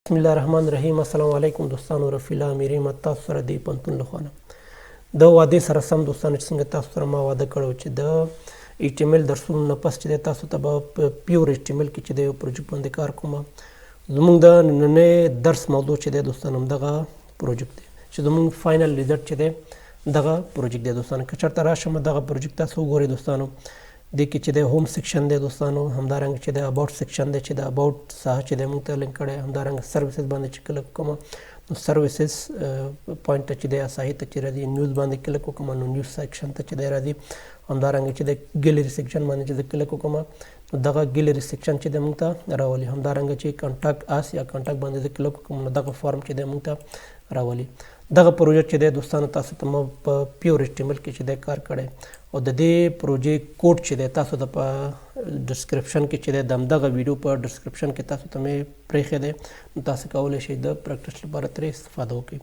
بسم الله الرحمن الرحیم. السلام علیکم دوستانو، رفیع الله امیري یم تاسو سره د پنتون لخوا نه د وعدې سره سم. دوستانو، چې څنګه تاسو سره ما وعده کړو چې د HTML درسونو نه پس چې تاسو ته به په pure HTML کې چې د یو پروجیکټ باندې کار کوم، زمونږ د نننۍ درس موضوع چې دی دوستانو، همدغه پروجیکټ دی چې زمونږ final result چې دی دغه پروجیکټ دی. دوستانو، که چېرته راشم دغه پروجیکټ تاسو وګورئ دوستانو، دې کې چې دی home section دی دوستانو، همدارنګه چې دی about section دی چې د about ساحه چې دی موږ ته لینک کړی، همدارنګه services باندې چې کلیک وکړم نو services point ته چې دی ساحې ته چې راځي، news باندې کلیک وکړم نو news section ته چې دی راځي، همدارنګه چې د gallery section باندې چې زه کلیک وکړم نو دغه gallery section چې دی موږ ته راولي، همدارنګه چې contact us یا contact باندې زه کلیک وکړم نو دغه form چې دی موږ ته راولي. دغه پروژه چې دی دوستانو، تاسو ته ما په pure HTML کې چې دی کار کړی او د دې پروژې کوډ چې دی تاسو ته په description کې چې دی د همدغه ویډیو په description کې تاسو ته مې پرېښی دی، نو تاسو کولی شئ د practice لپاره ترې استفاده وکړئ.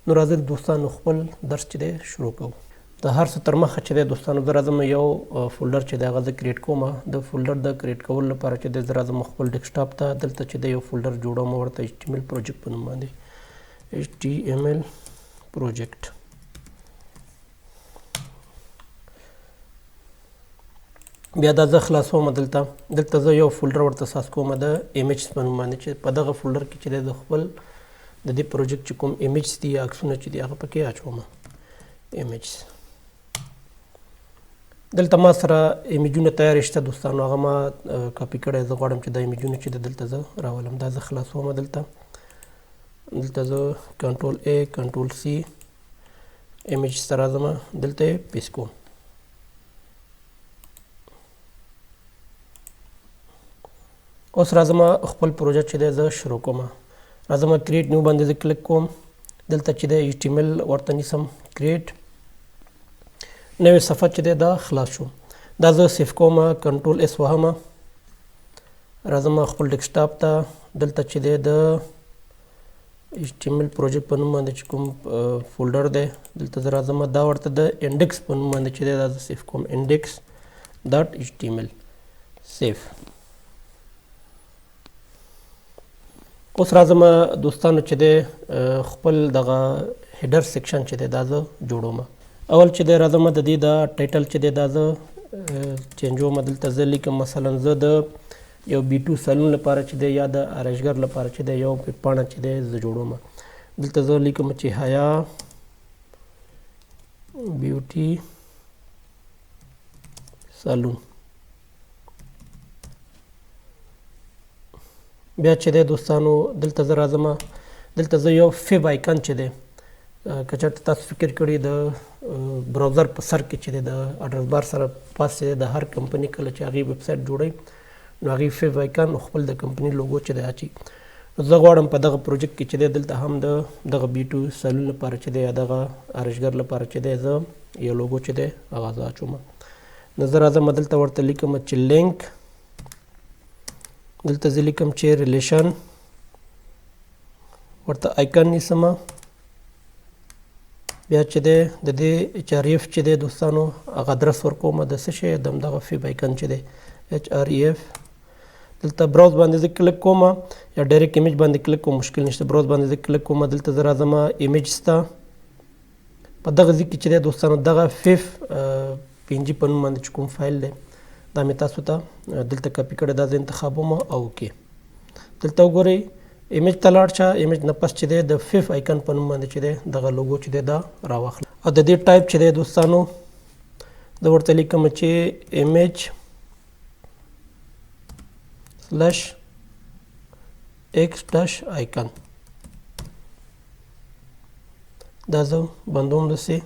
نو راځئ دوستانو، خپل درس چې دی شروع کوو. د هر څه تر مخه چې دی دوستانو، زه راځم یو folder چې دی هغه زه create کوم. د folder د create کولو لپاره چې دی زه راځم خپل desktop ته، دلته چې دی یو folder جوړوم ورته HTML project په نوم باندې، HTML project. بیا دا زه خلاصوم، دلته زه یو folder ورته ساز کوم د image په نوم باندې، چې په دغه folder کې چې دی د خپل د دې پروجیکټ چې کوم image دي یا عکسونه چې دي هغه پکې اچوم. image دلته ما سره image ونه تیار شته دوستانو، هغه ما کاپي کړی، زه غواړم چې دا image ونه چې دی دلته زه راولم. دا زه خلاصوم، دلته زه control A control C image ته راځم، دلته یې paste کوم. اوس راځم خپل پروژه چې دی زه شروع کوم. راځم create new باندې زه کلیک کوم، دلته چې دی HTML ورته نیسم، create نوې صفحه چې دی دا خلاص شو. دا زه save کوم، control S وهم، راځم خپل desktop ته، دلته چې دی د HTML project په نوم باندې چې کوم folder دی دلته زه راځم، دا ورته د index په نوم باندې چې دی دا زه save کوم، index.html save. اوس راځم دوستانو چې دی خپل دغه header section چې دی دا زه جوړوم. اول چې دی راځم د دې دا title چې دی دا زه change وم، دلته زه لیکم مثلا زه د یو beauty salon لپاره چې دی یا د آرایشګر لپاره چې دی یو پاڼه چې دی زه جوړوم. دلته زه لیکم چې حیا beauty salon. بیا چې دی دوستانو دلته زه راځم، دلته زه یو favicon چې دی، که چېرته تاسو فکر کړي د browser په سر کې چې دی د address bar سره پاس چې دی د هر کمپني کله چې هغې ویب سایټ جوړوي نو هغې favicon خپل د کمپني لوګو چې دی اچي. نو زه غواړم په دغه پروجیکټ کې چې دی دلته هم د دغه beauty salon لپاره چې دی یا دغه آرایشګر لپاره چې دی زه یو لوګو چې دی هغه زه اچوم. نو زه راځم دلته ورته لیکم چې لینک، دلته زه لیکم چې relation، ورته icon نیسم. بیا چې دی د دې href چې دی دوستانو هغه ادرس ورکوم د څه شی، د همدغه favicon چې دی href. دلته browse باندې زه کلیک کوم یا direct image باندې کلیک کوم، مشکل نشته. browse باندې زه کلیک کوم، دلته زه راځم image ته، په دغه ځای کې چې دی دوستانو دغه fav PNG په نوم باندې چې کوم فایل دی دا مې تاسو ته دلته کاپي کړی، دا زه انتخابوم او okay. دلته وګورئ image ته لاړ شه، image نه پس چې دی د favicon په نوم باندې چې دی دغه لوګو چې دی دا راواخله. او د دې ټایپ چې دی دوستانو زه ورته لیکم چې image slash x dash icon، دا زه بندوم داسې.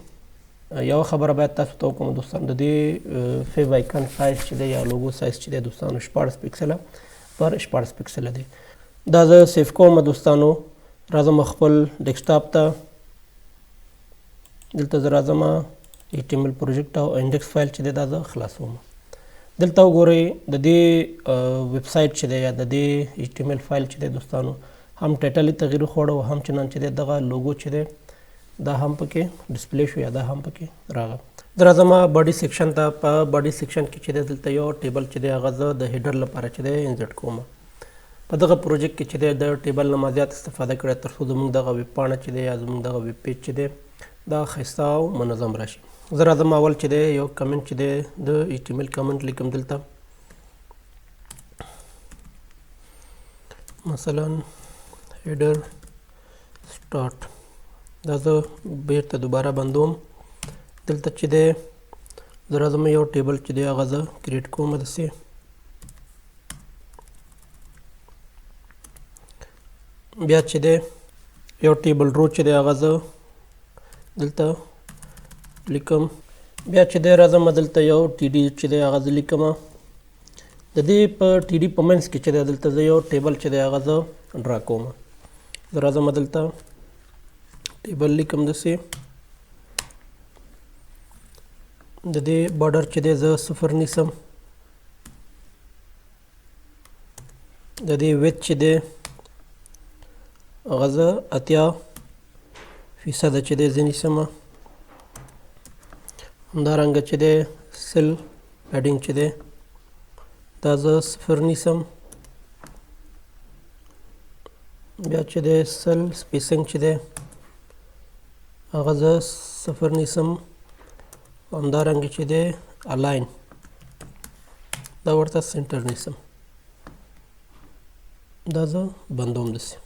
یوه خبره باید تاسو ته وکړم دوستان، د دې favicon size چې دی یا logo size چې دی دوستانو 16 پیکسله پر 16 پیکسله دی. دا زه save کوم دوستانو، راځم خپل desktop ته، دلته زه راځم HTML project او index file چې دی دا زه خلاصوم. دلته وګورئ د دې ویب سایټ چې دی یا د دې HTML file چې دی دوستانو هم title یې تغیر وخوړو، هم چنانچه دی دغه لوګو چې دی دا هم پکې display شو یا دا هم پکې راغی. زه راځم body section ته. په body section کې چې دی دلته یو table چې دی هغه زه د header لپاره چې دی insert کوم. په دغه پروجیکټ کې چې دی د table نه ما زیات استفاده کړې تر څو زموږ دغه ویب پاڼه چې دی یا زموږ دغه ویب پیج چې دی دا ښایسته او منظم راشي. زه راځم اول چې دی یو comment چې دی د HTML comment لیکم دلته، مثلا header start. دا زه بیرته دوباره بندوم. دلته چې دی زه راځم یو table چې دی هغه زه create کوم داسې. بیا چې دی یو table row چې دی هغه زه دلته لیکم. بیا چې دی راځم دلته یو td چې دی هغه زه لیکم. د دې په td په منځ کې چې دی دلته زه یو table چې دی هغه زه draw کوم. زه راځم دلته table لیکم داسې. د دې border چې دی زه صفر نیسم. د دې width چې دی هغه زه 80% چې دی زه نیسم. همدارنګه چې دی cell padding چې دی دا زه صفر نیسم. بیا چې دی cell spacing چې دی هغه زه صفر نیسم. همدارنګه چې دی align دا ورته center نیسم. دا زه بندوم داسې.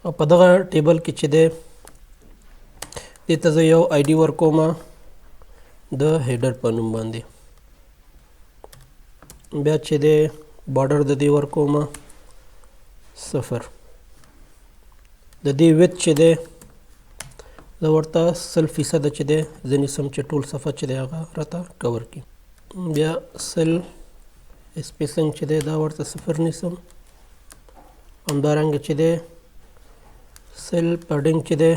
او په دغه table کې چې دی دې ته زه یو ID ورکوم د header په نوم باندې. بیا چې دی border د دې ورکوم صفر. د دې width چې دی زه ورته 100% چې دی زه نیسم چې ټول صفحه چې دی هغه راته کور کړي. بیا cell spacing چې دی دا ورته صفر نیسم. همدارنګه چې دی cell padding چې دی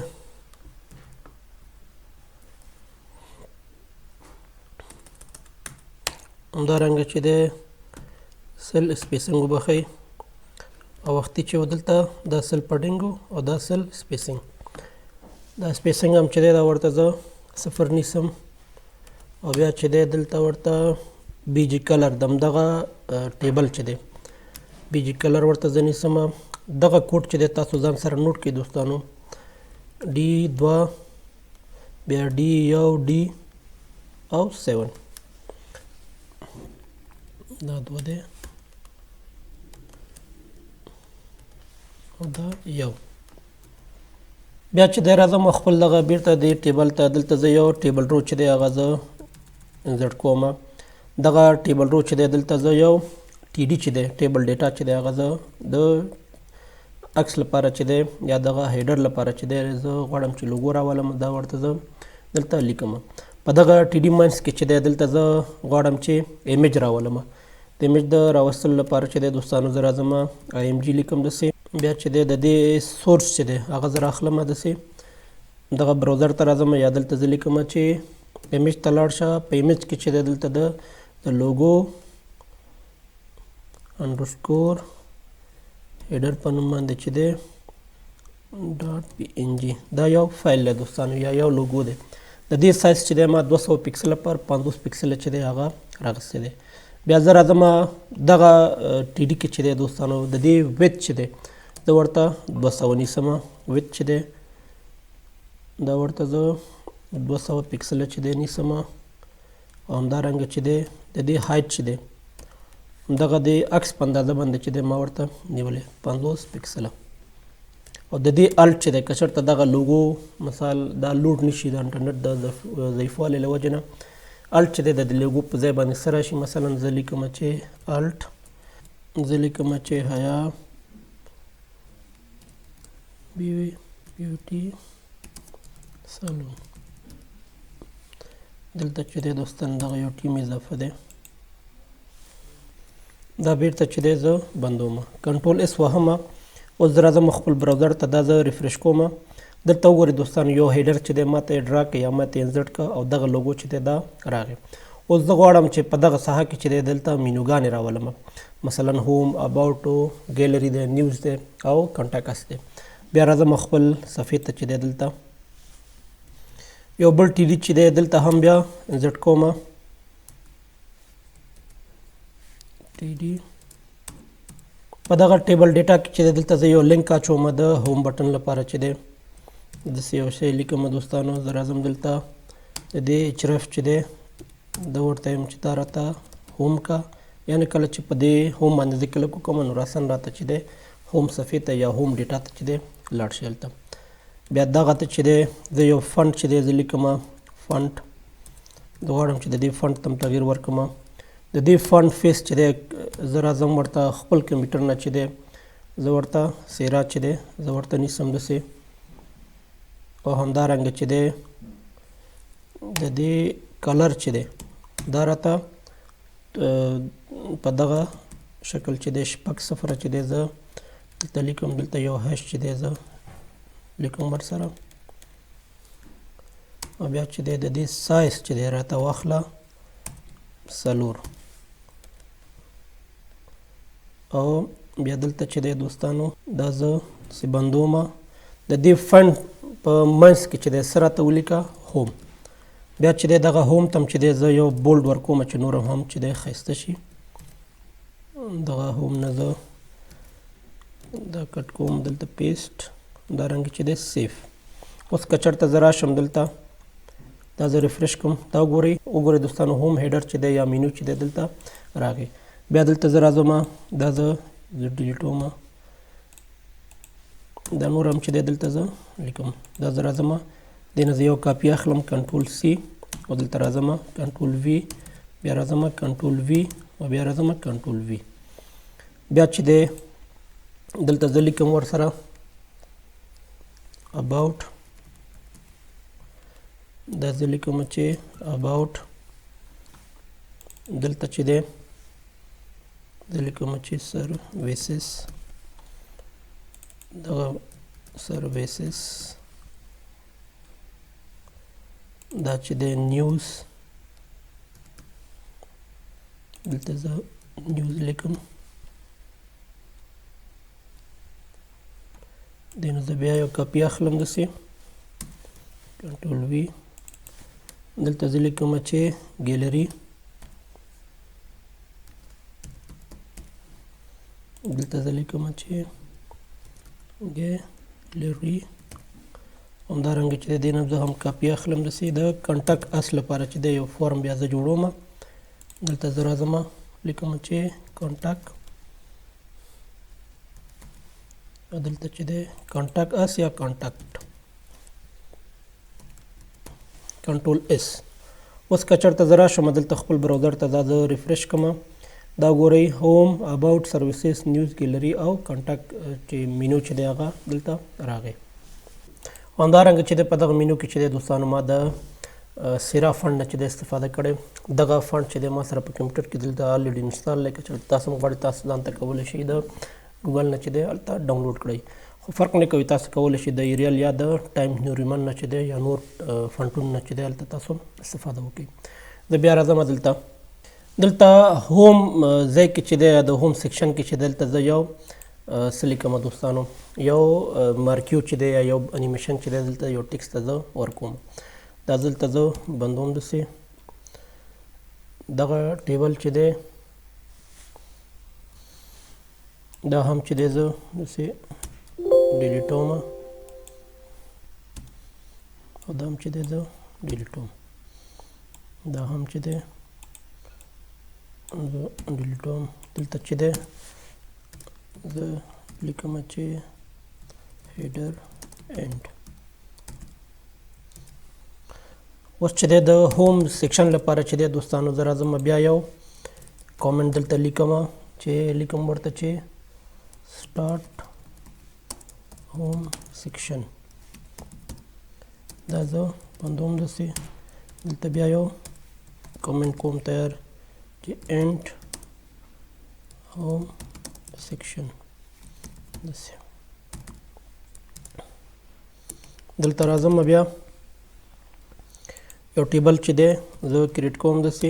همدارنګه چې دی cell spacing وبخښئ. او وختي چې و دلته دا cell padding او دا cell spacing، دا spacing هم چې دی دا ورته زه صفر نیسم. او بیا چې دی دلته ورته BG color د همدغه table چې دی BG color ورته زه نیسم. دغه کوډ چې دی تاسو ځان سره note کړئ دوستانو، D دوه بیا D یو D او 7، دا دوه دی او دا یو. بیا چې دی راځم خپل دغه بیرته دې table ته، دلته زه یو table row چې دی هغه زه insert کوم. دغه table row چې دی دلته زه یو td چې دی table data چې دی هغه زه د عکس لپاره چې دی یا دغه header لپاره چې دی زه غواړم چې logo راولم، دا ورته زه دلته لیکم. په دغه td منځ کې چې دی دلته زه غواړم چې image راولم. د image د راوستلو لپاره چې دی دوستانو زه راځم img لیکم داسې. بیا چې دی د دې source چې دی هغه زه راخلم داسې. دغه browser ته راځم یا دلته زه لیکم چې image ته لاړ شه. په image کې چې دی دلته د logo underscore header په نوم باندې چې دی dot PNG، دا یو فایل دی دوستانو یا یو لوګو دی. د دې سایز چې دی ما 200 پیکسله پر 50 پیکسله چې دی هغه راغستی دی. بیا زه راځم دغه td کې چې دی دوستانو د دې width چې دی زه ورته 200 نیسم. width چې دی دا ورته زه 200 پیکسله چې دی نیسم. او همدارنګه چې دی د دې height چې دی دغه د عکس په اندازه باندې چې دی ما ورته نیولې 50 پیکسله. او د دې alt چې دی که چېرته دغه لوګو مثال دا load نشي د انټرنیټ د ضعیفوالي له وجې نه، alt چې دی د لوګو په ځای باندې څه راشي، مثلا زه لیکم چې alt، زه لیکم چې حیا beauty salon. دلته چې دی دوستان دغه یو ټیم اضافه دی. دا بیرته چې دی زه بندوم، control S وهم. اوس زه راځم خپل browser ته، دا زه refresh کوم. دلته وګورئ دوستان یو header چې دی ماته یې draw کړ یا ماته یې insert کړ او دغه لوګو چې دی دا راغی. اوس زه غواړم چې په دغه ساحه کې چې دی دلته مینوګانې راولم، مثلا home، about، gallery دی، news دی او contact us دی. بیا راځم خپل صفحې ته چې دی دلته یو بل td چې دی دلته هم بیا insert کوم. td ټي ډي. په دغه table data کې چې دی دلته زه یو link اچوم د home button لپاره چې دی داسې یو شی لیکم دوستانو. زه راځم دلته د دې href چې دی دا ورته یم چې دا راته home کا، یعنې کله چې په دې home باندې زه کلیک وکړم نو راساً راته چې دی home صفحې ته یا home data ته چې دی لاړ شي هلته. بیا دغه ته چې دی زه یو font چې دی زه لیکم font، زه غواړم چې د دې font ته هم تغییر ورکړم. د دې font face چې دی زه راځم ورته خپل کمپیوټر نه چې دی زه ورته سیرا چې دی زه ورته نیسم داسې، او همدارنګه چې دی د دې color چې دی دا راته په دغه شکل چې دی شپږ صفر چې دی زه دلته لیکم، دلته یو hash چې دی زه لیکم ورسره، او بیا چې دی د دې سایز چې دی راته واخله څلور، او بیا دلته چې دی دوستانو دا زه داسې بندوم. د دې font په منځ کې چې دی څه راته ولیکه home، بیا چې دی دغه home ته هم چې دی زه یو bold ورکوم چې نور هم چې دی ښایسته شي. دغه home نه زه دا cut کوم دلته paste، همدارنګه چې دی save. اوس که چېرته زه راشم دلته دا زه refresh کوم، دا وګورئ، وګورئ دوستانو home header چې دی یا مینو چې دی دلته راغی. بیا دلته زه راځم دا زه delete وم، دا نور هم چې دی دلته زه لیکم. دا زه راځم دې نه زه یو کاپي اخلم control C، او دلته راځم control V، بیا راځم control V، او بیا راځم control V. بیا چې دی دلته زه لیکم ورسره about، دا زه لیکم چې about، دلته چې دی زه لیکم چې services، دغه services دا چې دی news، دلته زه news لیکم. دې نه زه بیا یو کاپي اخلم داسې control V، دلته زه لیکم چې ګیلری، دلته زه لیکم چې ګیلری، همدارنګه چې دې نه زه هم کاپي اخلم داسې د contact us لپاره چې دی یو form بیا زه جوړوم. دلته زه راځم لیکم چې contact، او دلته چې دی contact us یا contact، control S. اوس که چېرته زه راشم دلته خپل browser ته دا زه refresh کړم، دا ګورئ home، about، services، news، gallery او contact چې مینو چې دی هغه دلته راغی. همدارنګه چې دی په دغه مینو کې چې دی دوستانو ما د سیرا font نه چې دی استفاده کړې. دغه font چې دی ما سره په کمپیوټر کې دلته already install دی، که چېرته تاسو هم غواړئ تاسو ځان ته کولی شئ د ګوګل نه چې دی هلته download کړئ، خو فرق نه کوي، تاسو کولی شئ د Arial یا د Times New Roman نه چې دی یا نور font ونو نه چې دی هلته تاسو استفاده وکړئ. زه بیا راځم دلته، دلته home ځای کې چې دی د home section کې چې دلته زه یو څه لیکم دوستانو، یو marquee چې دی یا یو انیمیشن چې دی دلته یو ټیکس ته زه ورکوم. دا دلته زه بندوم داسې دغه table چې دی دا هم چې دی زه داسې delete وم، او دا هم چې دی زه delete وم، دا هم چې دی زه delete وم. دلته چې دی زه لیکم چې header end. اوس چې دی د home section لپاره چې دی دوستانو زه راځم بیا یو کامنټ دلته لیکم چې لیکم ورته چې start home section، دا زه بندوم داسې. دلته بیا یو کامنټ کوم تیار چې end home section داسې. دلته راځم بیا یو table چې دی زه create کوم داسې.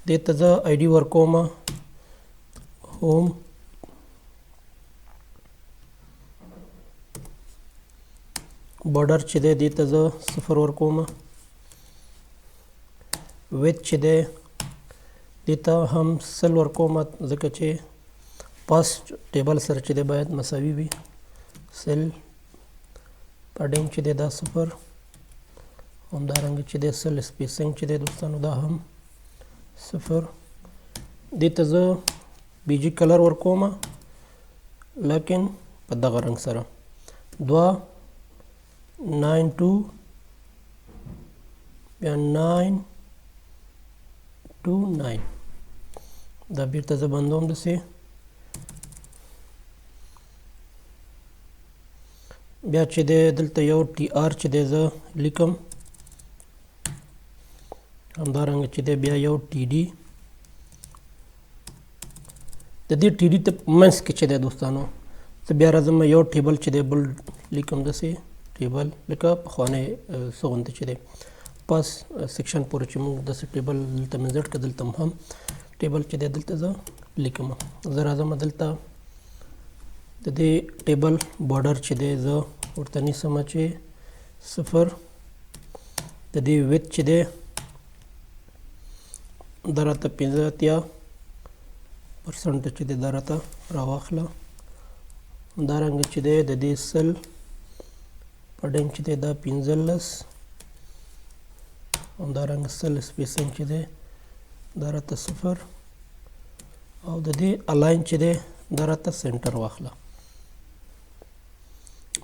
دې ته زه ID ورکوم home، border چې دی دې ته زه صفر ورکوم. width چې دی دې ته هم 100 ورکوم، ځکه چې پاس table سره چې دی باید مساوي وي. 100 padding چې دی دا 0، همدارنګه چې دی 100 spacing چې دی دوستانو دا هم 0. دې ته زه BG color ورکوم، لیکن په دغه رنګ سره 2 9 2 بیا 9 2 9. دا بیرته زه بندوم داسې. بیا چې دی دلته یو TR چې دی زه لیکم، همدارنګه چې دی بیا یو TD. د دې TD ته منځ کې چې دی دوستانو زه بیا راځم یو table چې دی بل لیکم داسې table، لکه پخوانی څه غوندې چې دی پاس section پورې چې موږ داسې table دلته مې زړ کړه، دلته هم table چې دی دلته زه لیکم. زه راځم دلته د دې table border چې دی زه ورته نیسم چې 0، د دې width چې دی دا راته 85% چې دی دا راته راواخله. همدارنګه چې دی د دې 100 padding چې دی دا 15، همدارنګه 100 spacing چې دی دا راته 0، او د دې align چې دی دا راته center واخله.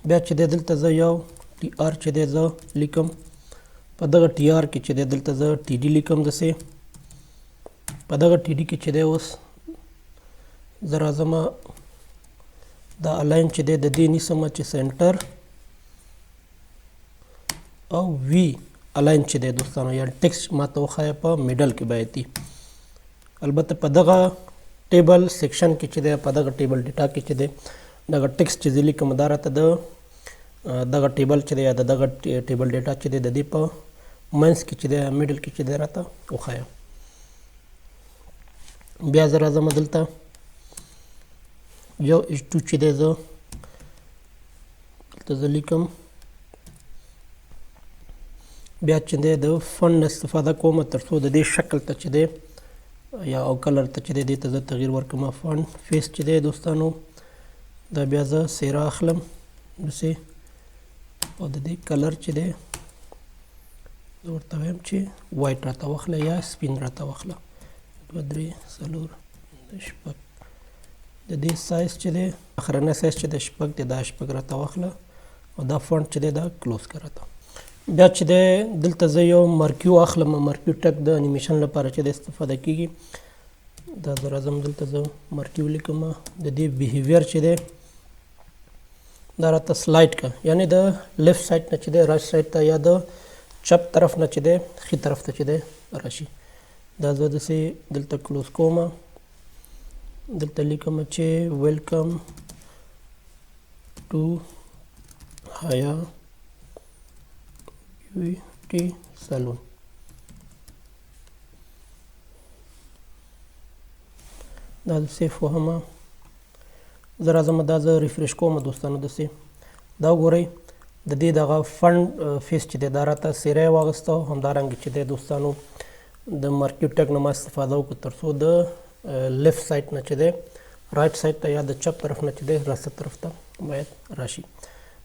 بیا چې دی دلته زه یو TR چې دی زه لیکم، په دغه TR کې چې دی دلته زه TD لیکم داسې. په دغه TD کې چې دی اوس زه راځم دا align چې دی د دې نیسم چې center او V align چې دی دوستانو، یعنی text ما ته وښایه په middle کې باید وي. البته په دغه table section کې چې دی، په دغه table data کې چې دی دغه text چې زه لیکم دا راته د دغه table چې دی یا د دغه table data چې دی د دې په منځ کې چې دی middle کې چې دی راته وښایه. بیا زه راځم دلته یو H2 چې دی زه دلته زه لیکم. بیا چې دی د font نه استفاده کوم تر څو د دې شکل ته چې دی یا او color ته چې دی دې ته زه تغییر ورکړم. font face چې دی دوستانو دا بیا زه سیرا اخلم داسې، او د دې color چې دی زه ورته وایم چې white راته واخله یا سپین راته واخله. 2 3 4 6. د دې سایز چې دی اخرنی سایز چې دی 6 دی، دا 6 راته واخله، او دا font چې دی دا close کړه راته. بیا چې دی دلته زه یو marquee اخلم، marquee tag د انیمیشن لپاره چې دی استفاده کیږي. دا زه راځم دلته زه marquee ولیکم. د دې behavior چې دی دا راته slide کړه، یعنی د left side نه چې دی right side ته یا د چپ طرف نه چې دی ښي طرف ته چې دی راشي. دا زه داسې دلته close کوم، دلته لیکم چې welcome to Haya Beauty Salon. دا زه save وهم. زه راځم دا زه refresh کوم دوستانو داسې. دا وګورئ د دې دغه font face چې دی دا راته سیری واغسته. همدارنګه چې دی دوستانو د marquee tag نه ما استفاده وکړه تر څو د left side نه چې دی right side ته یا د چپ طرف نه چې دی راسته طرف ته باید راشي.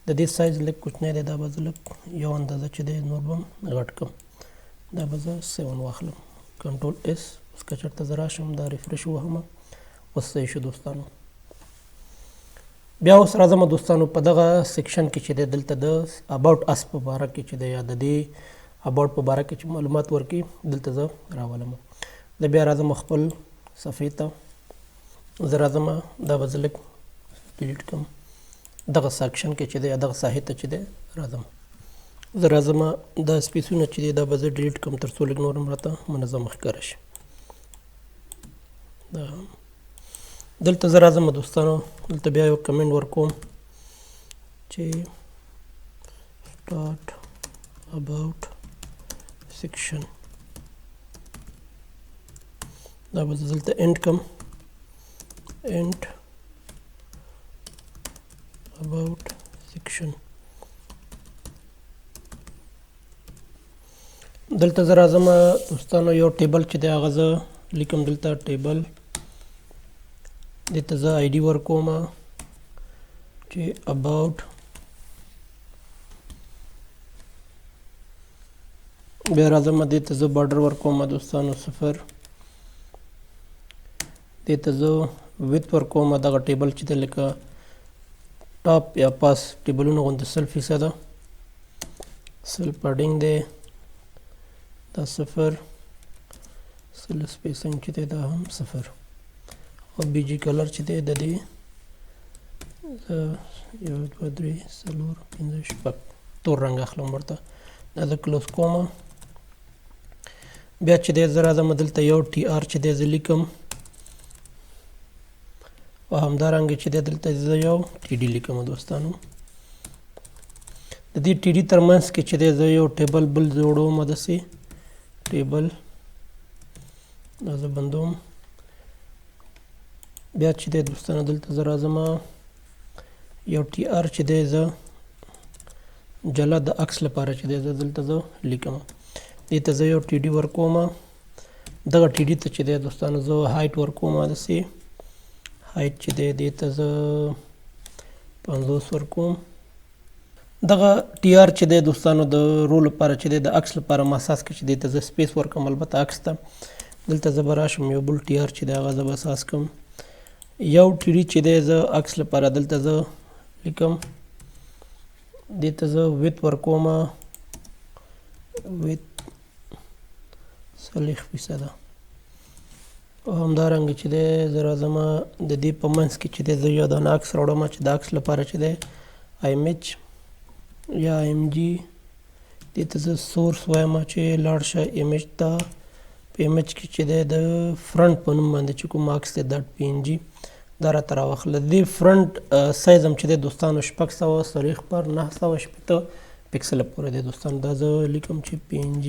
د دې سایز لږ کوچنی دی، دا به زه لږ یو اندازه چې دی نور به هم غټ کړم. دا به زه 7 واخلم، control S. اوس که چېرته زه راشم دا refresh ووهم، اوس صحیح شو دوستانو. بیا اوس راځم دوستانو په دغه section کې چې دی دلته د about us په باره کې چې دی یا د دې about په باره کې چې معلومات ورکړي دلته زه راولم. زه بیا راځم خپل صفحې ته، زه راځم دا به زه لږ delete کړم. دغه section کې چې دی یا دغه ساحې ته چې دی راځم. زه راځم دا space ونه چې دی دا به زه delete کړم تر څو لږ نور هم راته منظم ښکاره شي. دا دلته زه راځم دوستانو، دلته بیا یو comment ورکوم چې start about section. دا به زه دلته end کړم، end about section. دلته زه راځم دوستانو، یو table چې دی هغه زه لیکم. دلته table، دې ته زه ID ورکوم چې about. بیا راځم، دې ته زه border ورکوم دوستانو 0، دې ته زه width ورکوم. دغه table چې دی لکه top یا پاس ټیبلونو غوندې 100 فیصده، 100 padding دی دا 0، 100 spacing چې دی دا هم 0، او BG color چې دی د دې زه 1، 2، 3، 4، 5، 6 تور رنګ اخلم ورته. دا زه close کوم. بیا چې دی زه راځم، دلته یو TR چې دی زه لیکم، او همدارنګه چې دی دلته زه یو TD لیکم دوستانو. د دې TD ترمنځ کې چې دی زه یو table بل جوړوم، داسې table. دا زه بندوم. بیا چې دی دوستانو دلته زه راځم، یو TR چې دی زه جلا د عکس لپاره چې دی زه دلته زه لیکم. دې ته زه یو TD ورکوم. دغه TD ته چې دی دوستانو زه height ورکوم، داسې height چې دی دې ته زه 50 ورکوم. دغه TR چې دی دوستانو د row لپاره چې دی د عکس لپاره ما اساس کې چې دی ته زه space ورکوم. البته عکس ته دلته زه به راشم، یو بل TR چې دی هغه زه به اساس کوم. یو TD چې دی زه عکس لپاره دلته زه لیکم. دې ته زه width ورکوم، width 40 فیصده. او همدارنګه چې دی زه راځم، د دې په منځ کې چې دی زه یو دانه عکس راوړم چې د عکس لپاره چې دی image یا img، دې ته زه source وایم چې لاړ شه image ته. په image کې چې دی د front په نوم باندې چې کوم عکس دی .png دا راته راواخله. د دې front size هم چې دی دوستانو 640 پر 960 پکسله پورې دی دوستانو. دا زه لیکم چې PNG،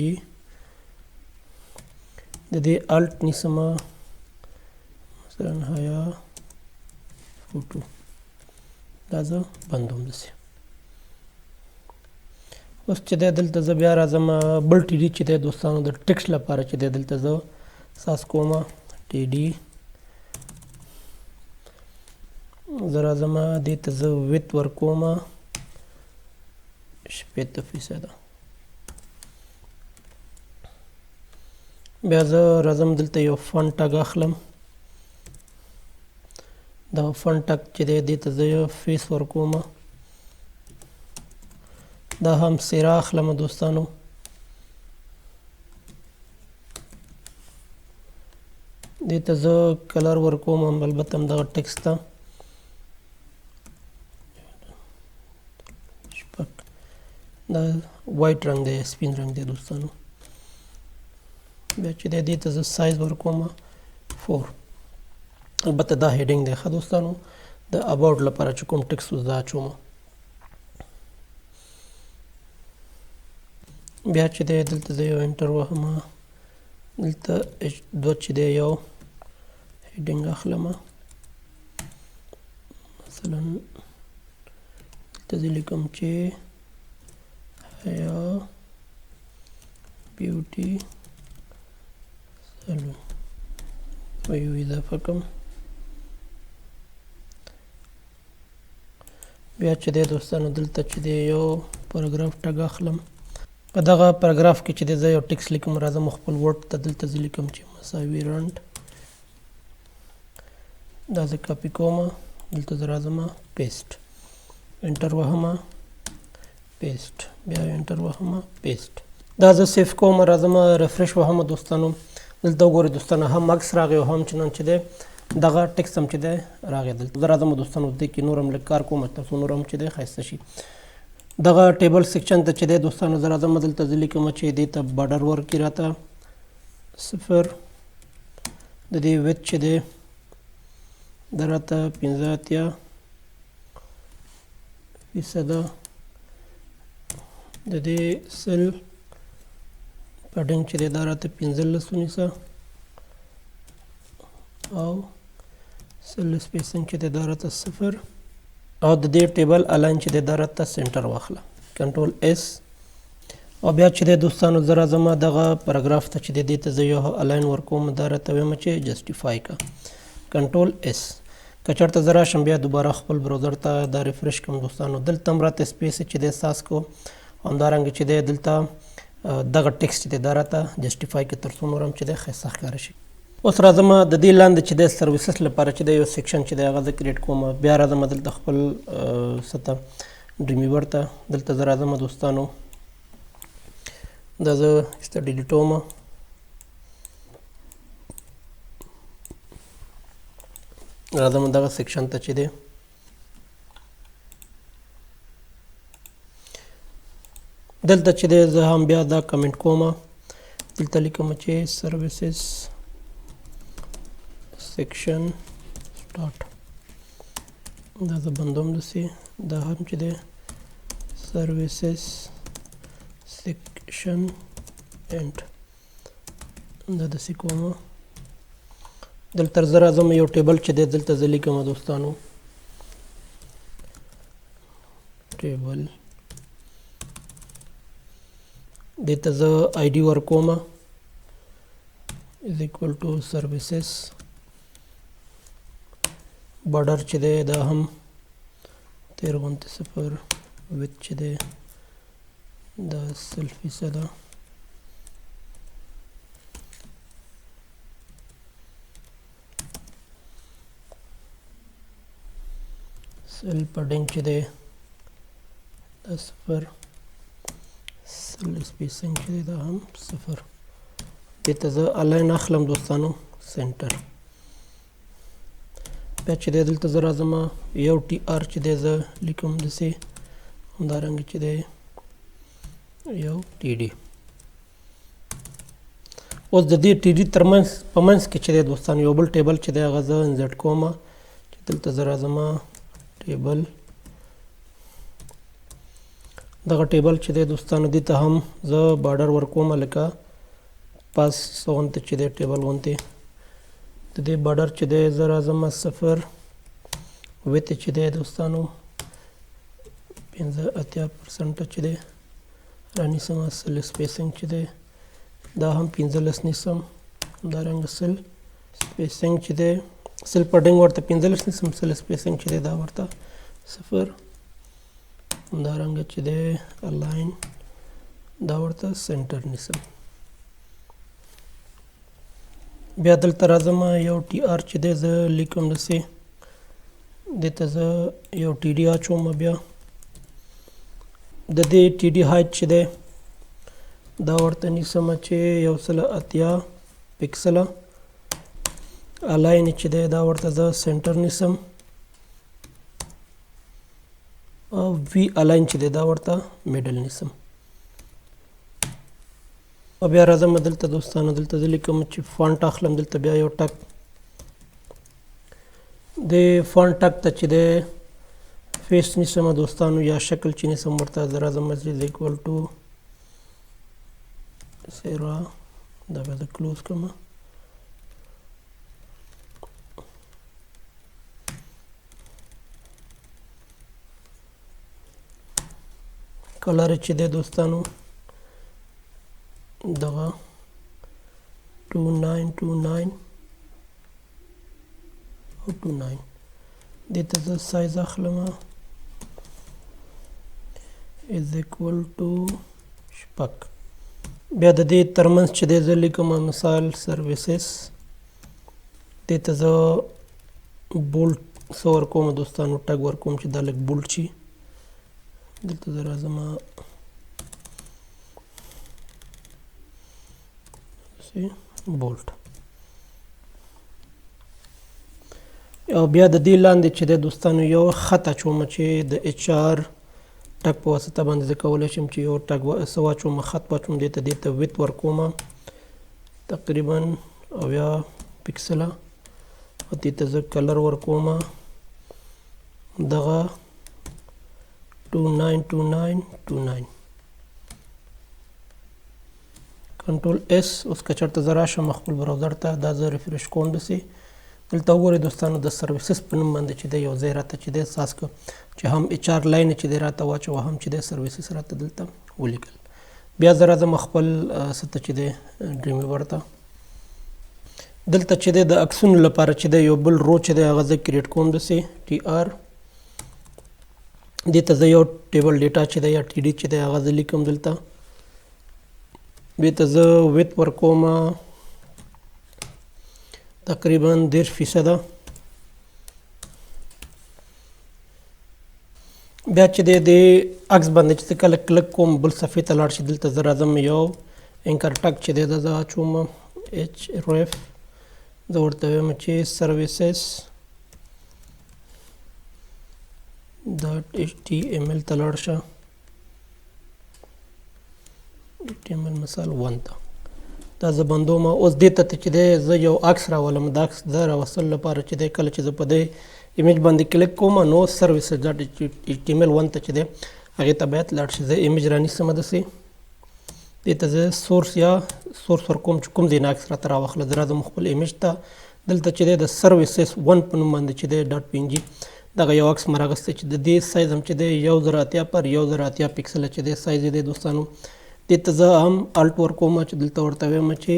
د دې alt نیسم، مثلا حیا فوټو، دا زه بندوم داسې. اوس چې دی دلته زه بیا راځم، بل TD چې دی دوستانو د text لپاره چې دی دلته زه ساز کوم TD. زه راځم، دې ته زه width ورکوم 60 فیصده. بیا زه راځم، دلته یو font tag اخلم. دا font tag چې دی دې ته زه یو face ورکوم. دا هم سیرا اخلم دوستانو. دې ته زه color ورکوم، البته هم دغه text ته 6، دا white رنګ دی، سپین رنګ دی دوستانو. بیا چې دی دې ته زه سایز ورکوم 4. البته دا heading دی ښه دوستانو، د about لپاره چې کوم text اوس دا اچوم. بیا چې دی دلته زه یو enter وهم، دلته H2 چې دی یو heading اخلم، مثلا دلته زه لیکم چې حیا beauty salon، یو اضافه کوم. بیا چې دی دوستانو دلته چې دی یو paragraph tag اخلم. په دغه پاراګراف کې چې دی زه یو text لیکم. راځم خپل Word ته، دلته زه لیکم چې مساوي rand. دا زه کاپي کوم، دلته زه راځم، paste، enter وهم، paste، بیا enter وهم، paste. دا زه save کوم، راځم refresh وهم دوستانو. دلته وګورئ دوستانو، هم عکس راغی او هم چې نن چې دی دغه text هم چې دی راغی. دلته زه راځم دوستانو، دې کې نور هم لږ کار کوم تر څو نور هم چې دی ښایسته شي. دغه table section ته چې دی دوستانو زه راځم، دلته زه لیکم چې دې ته border ورکړي راته 0، د دې width چې دی دا راته 85 فیصده، د دې 100 padding چې دی دا راته 15 ونیسه، او 100 spacing چې دی دا راته 0، او د دې table align چې دی دا راته center واخله. Control S. او بیا چې دی دوستانو زه راځم دغه پاراګراف ته چې دی دې ته زه یو الاین ورکوم، دا راته وایم چې جسټیفای که کنټرول اس. که چېرته زه راشم بیا دوباره خپل براوزر ته دا ریفرش کوم دوستانو، دلته هم راته سپیس چې دی ساز کو، همدارنګه چې دی دلته دغه ټیکسټ چې دی دا راته جسټیفای که تر څو نور هم چې دی ښایسته ښکاره شي. اوس راځم د دې لاندې چې دی سرویسز لپاره چې دی یو سیکشن چې دی هغه زه کریټ کوم. بیا راځم دلته خپل څه ته ډریمیور ته، دلته زه راځم دوستانو، دا زه ایسته ډیلیټوم. راځم دغه سیکشن ته چې دی دلته چې دی زه هم بیا دا کمنټ کوم، دلته لیکم چې سرویسز سیکشن سٹارټ، دا زه بندوم داسې، دا هم چې دی سرویسز سیکشن اینډ، دا داسې کوم. دلته زه راځم یو ټیبل چې دی دلته زه لیکم دوستانو ټیبل، دې ته زه آی ډي ورکوم is equal to services، بارډر چې دی دا هم تیر غونتې صفر، ویت چې دی دا سل فیصده، سل پډینګ چې دی دا صفر، سل سپیسنګ چې دی دا هم صفر. دې ته زه الاین اخلم دوستانو سنټر. بیا چې دی دلته زه راځم یو ټي آر چې دی زه لیکم داسې، همدارنګه چې دی یو ټي ډي. اوس د دې ټي ډي ترمنځ په منځ کې چې دی دوستانو یو بل ټیبل چې دی هغه زه انزرټ کوم، چې دلته زه راځم ټیبل، دغه ټیبل چې دی دوستانو دې ته هم زه بارډر ورکوم لکه پاس غونتې چې دی ټیبل غونتې، د دې بارډر چې دی زه راځم صفر، ویت چې دی دوستانو 85% چې دی رانیسم، سل سپیسنګ چې دی دا هم 15 نیسم، همدارنګه سل سپیسنګ چې دی سل پډینګ ورته 15 نیسم، سل سپیسنګ چې دی دا ورته صفر، همدارنګه چې دی الاین دا ورته سنټر نیسم. بیا دلته راځم یو ټي آر چې دی زه لیکم داسې، دې ته زه یو ټي ډي اچوم. بیا د دې ټي ډي هایټ چې دی دا ورته نیسم چې 180 پکسله، الاین چې دی دا ورته زه سنټر نیسم، او وی الاین چې دی دا ورته میډل نیسم. او بیا راځم دلته دوستانو، دلته زه لیکم چې فانټ اخلم، دلته بیا یو ټک د فانټ ټک ته چې دی فیس نیسم دوستانو، یا شکل چې نیسم ورته زه راځم چې از ایکوال ټو سیرا، دا بیا زه کلوز کړم. کلر چې دی دوستانو دغه 2929 او 29، دې ته زه سایز اخلم از ایکوال ټو شپږ. بیا د دې ترمنځ چې دی زه لیکم مثال سرویسز، دې ته زه بولټ څه ورکوم دوستانو، ټګ ورکوم چې دا لږ بولټ شي. دلته زه راځم بولټ، او بیا د دې لاندې چې دی دوستانو یو خط اچوم چې د اچ آر ټګ په واسطه باندې زه کولی شم چې یو ټګ څه واچوم، خط واچوم دې ته، دې ته ویت ورکوم تقریبا 70 پکسله، او دې ته زه کلر ورکوم دغه 292929. کنټرول اس. اوس که چېرته زه راشم خپل براوزر ته، دا زه ریفرش کوم داسې، دلته وګورئ دوستانو د سرویسز په نوم باندې چې دی یو ځای راته چې دی ساز کړ، چې هم اچ آر لاین چې دی راته واچوه، هم چې دی سرویسز راته دلته ولیکل. بیا زه راځم خپل څه ته چې دی ډریمویور ته. دلته چې دی د عکسونو لپاره چې دی یو بل row چې دی هغه زه create کوم داسې TR. دې ته زه یو table data چې دی یا TD چې دی هغه زه لیکم دلته. دې ته زه width ورکوم تقریبا 30%. بیا چې دی د عکس باندې چې کله کلک کوم بل صفحې ته لاړ شي، دلته زه راځم یو anchor tag چې دی دا زه اچوم href، زه ورته وایم چې services dot HTML ته لاړ شه، HTML مثال 1 ته دا زه بندوم. اوس دې ته چې دی زه یو عکس راولم. د عکس د راوستلو لپاره چې دی کله چې زه په دې image باندې کلیک کوم نو services dot HTML 1 ته چې دی هغې ته باید لاړ شي. زه image رانیسم داسې، دې ته زه source یا source ورکوم چې کوم ځای نه عکس راته راواخله. زه راځم خپل image ته، دلته چې دی د services 1 په نوم باندې چې دی dot PNG دغه یو عکس مې راغستی چې د دې سایز هم چې دی 1080 پر 1080 پیکسله چې دی سایز یې دی دوستانو. دې ته زه هم alt ورکوم چې دلته ورته وایم چې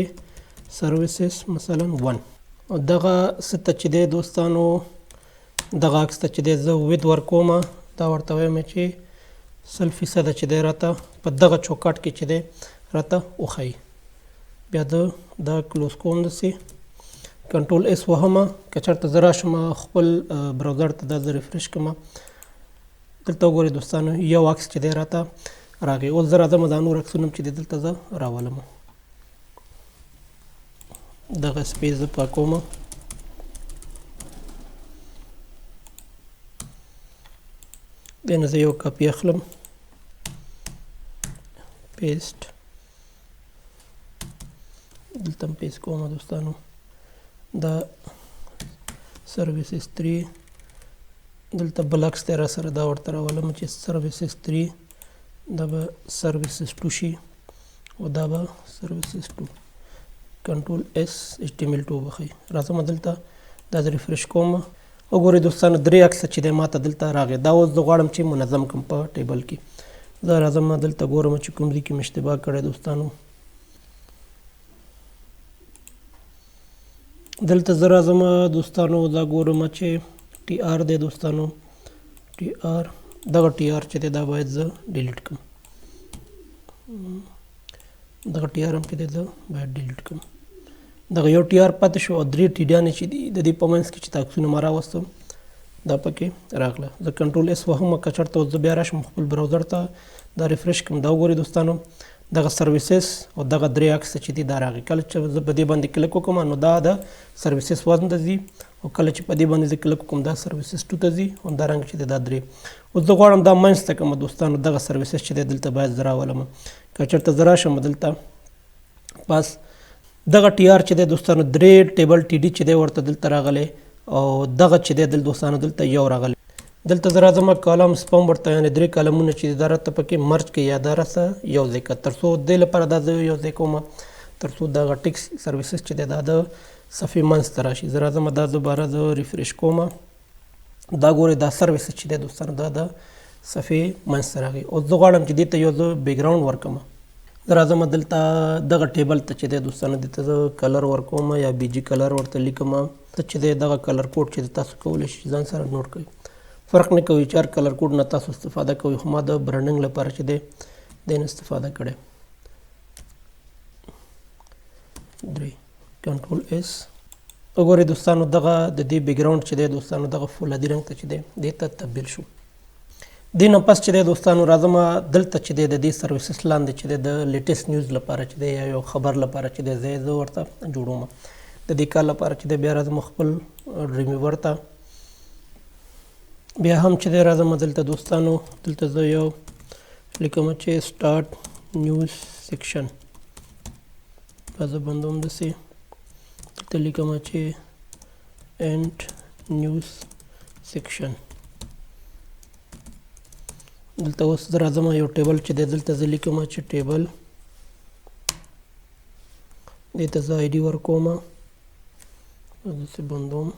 services مثلا 1، او دغه څه ته چې دی دوستانو دغه عکس ته چې دی زه width ورکوم، دا ورته وایم چې 100% چې دی راته په دغه چوکاټ کې چې دی راته وښایي. بیا زه دا close کوم داسې control S وهم. که چېرته زه راشم خپل browser ته دا زه refresh کړم، دلته وګورئ دوستانو یو عکس چې دی راته راغی. اوس زه راځم دا نور عکسونه هم چې دی دلته زه راولم. دغه space زه پاکوم. دې نه زه یو کاپي اخلم، paste دلته هم paste کوم دوستانو. دا services 3 دلته بل عکس دی راسره، دا ورته راولم چې services 3 دا به services 2 شي او دا به services 2. control S HTML 2 وښیي. راځم دلته دا زه refresh کوم. وګورئ دوستانو درې عکسه چې دی ماته دلته راغی. دا اوس زه غواړم چې منظم کړم په table کې. زه راځم دلته ګورم چې کوم ځای کې مې اشتباه کړې دوستانو. دلته زه راځم دوستانو دا ګورم چې TR دی دوستانو، TR دغه TR چې دی دا باید زه delete کړم. دغه TR هم چې دی زه باید delete کړم. دغه یو TR پاتې شو او درې TD یانې چې دي د دې په منځ کې چې دا عکسونه ما راوستم دا پکې راغله. زه control S وهم. که چېرته اوس زه بیا راشم خپل browser ته دا refresh کړم، دا وګورئ دوستانو دغه services او دغه درې عکس چې دي دا راغی. کله چې زه په دې باندې کلیک وکړم نو دا د services 1 ته ځي، او کله چې په دې باندې زه کلیک وکړم دا services 2 ته ځي، همدارنګه چې دی دا درې. اوس زه غواړم دا منځ ته کړم دوستانو، دغه services چې دی دلته باید زه راولم. که چېرته زه راشم دلته پس دغه TR چې دی دوستانو درې table TD چې دی ورته دلته راغلی، او دغه چې دی دلته دوستانو دلته یو راغلی. دلته زه راځم column span ورته، یعنې درې column ونه چې دا راته پکې merge کړي یا دا راته یو ځای کړه، تر څو دې لپاره دا زه یو ځای کوم تر څو دغه text services چې دی دا د صفحې منځ ته راشي. زه راځم دا دوباره زه refresh کوم. دا ګورئ دا services چې دی دوستانو دا د صفحې منځ ته راغی. اوس زه غواړم چې دې ته یو زه background ورکړم. زه راځم دلته دغه table ته چې دی دوستانو دې ته زه color ورکوم یا BG color ورته لیکم. ته چې دی دغه color code چې دی تاسو کولی شئ ځان سره note کړئ، فرق نه کوي چې هر color code نه تاسو استفاده کوئ، خو ما د branding لپاره چې دی دې نه استفاده کړې. درې control S. وګورئ دوستانو دغه د دې background چې دی دوستانو دغه فولادي رنګ ته چې دی دې ته تبدیل شو. دې نه پس چې دی دوستانو راځم دلته چې دی د دې services لاندې چې دی د latest news لپاره چې دی یا یو خبر لپاره چې دی زه ورته جوړوم. د دې کار لپاره چې دی بیا راځم خپل ډریمویور ته، بیا هم چې دی راځم دلته دوستانو دلته زه یو لیکم چې start news section، دا زه بندوم داسې. دلته لیکم چې end news section. دلته اوس زه راځم یو table چې دی دلته زه لیکم چې table، دې ته زه ID ورکوم، داسې بندوم.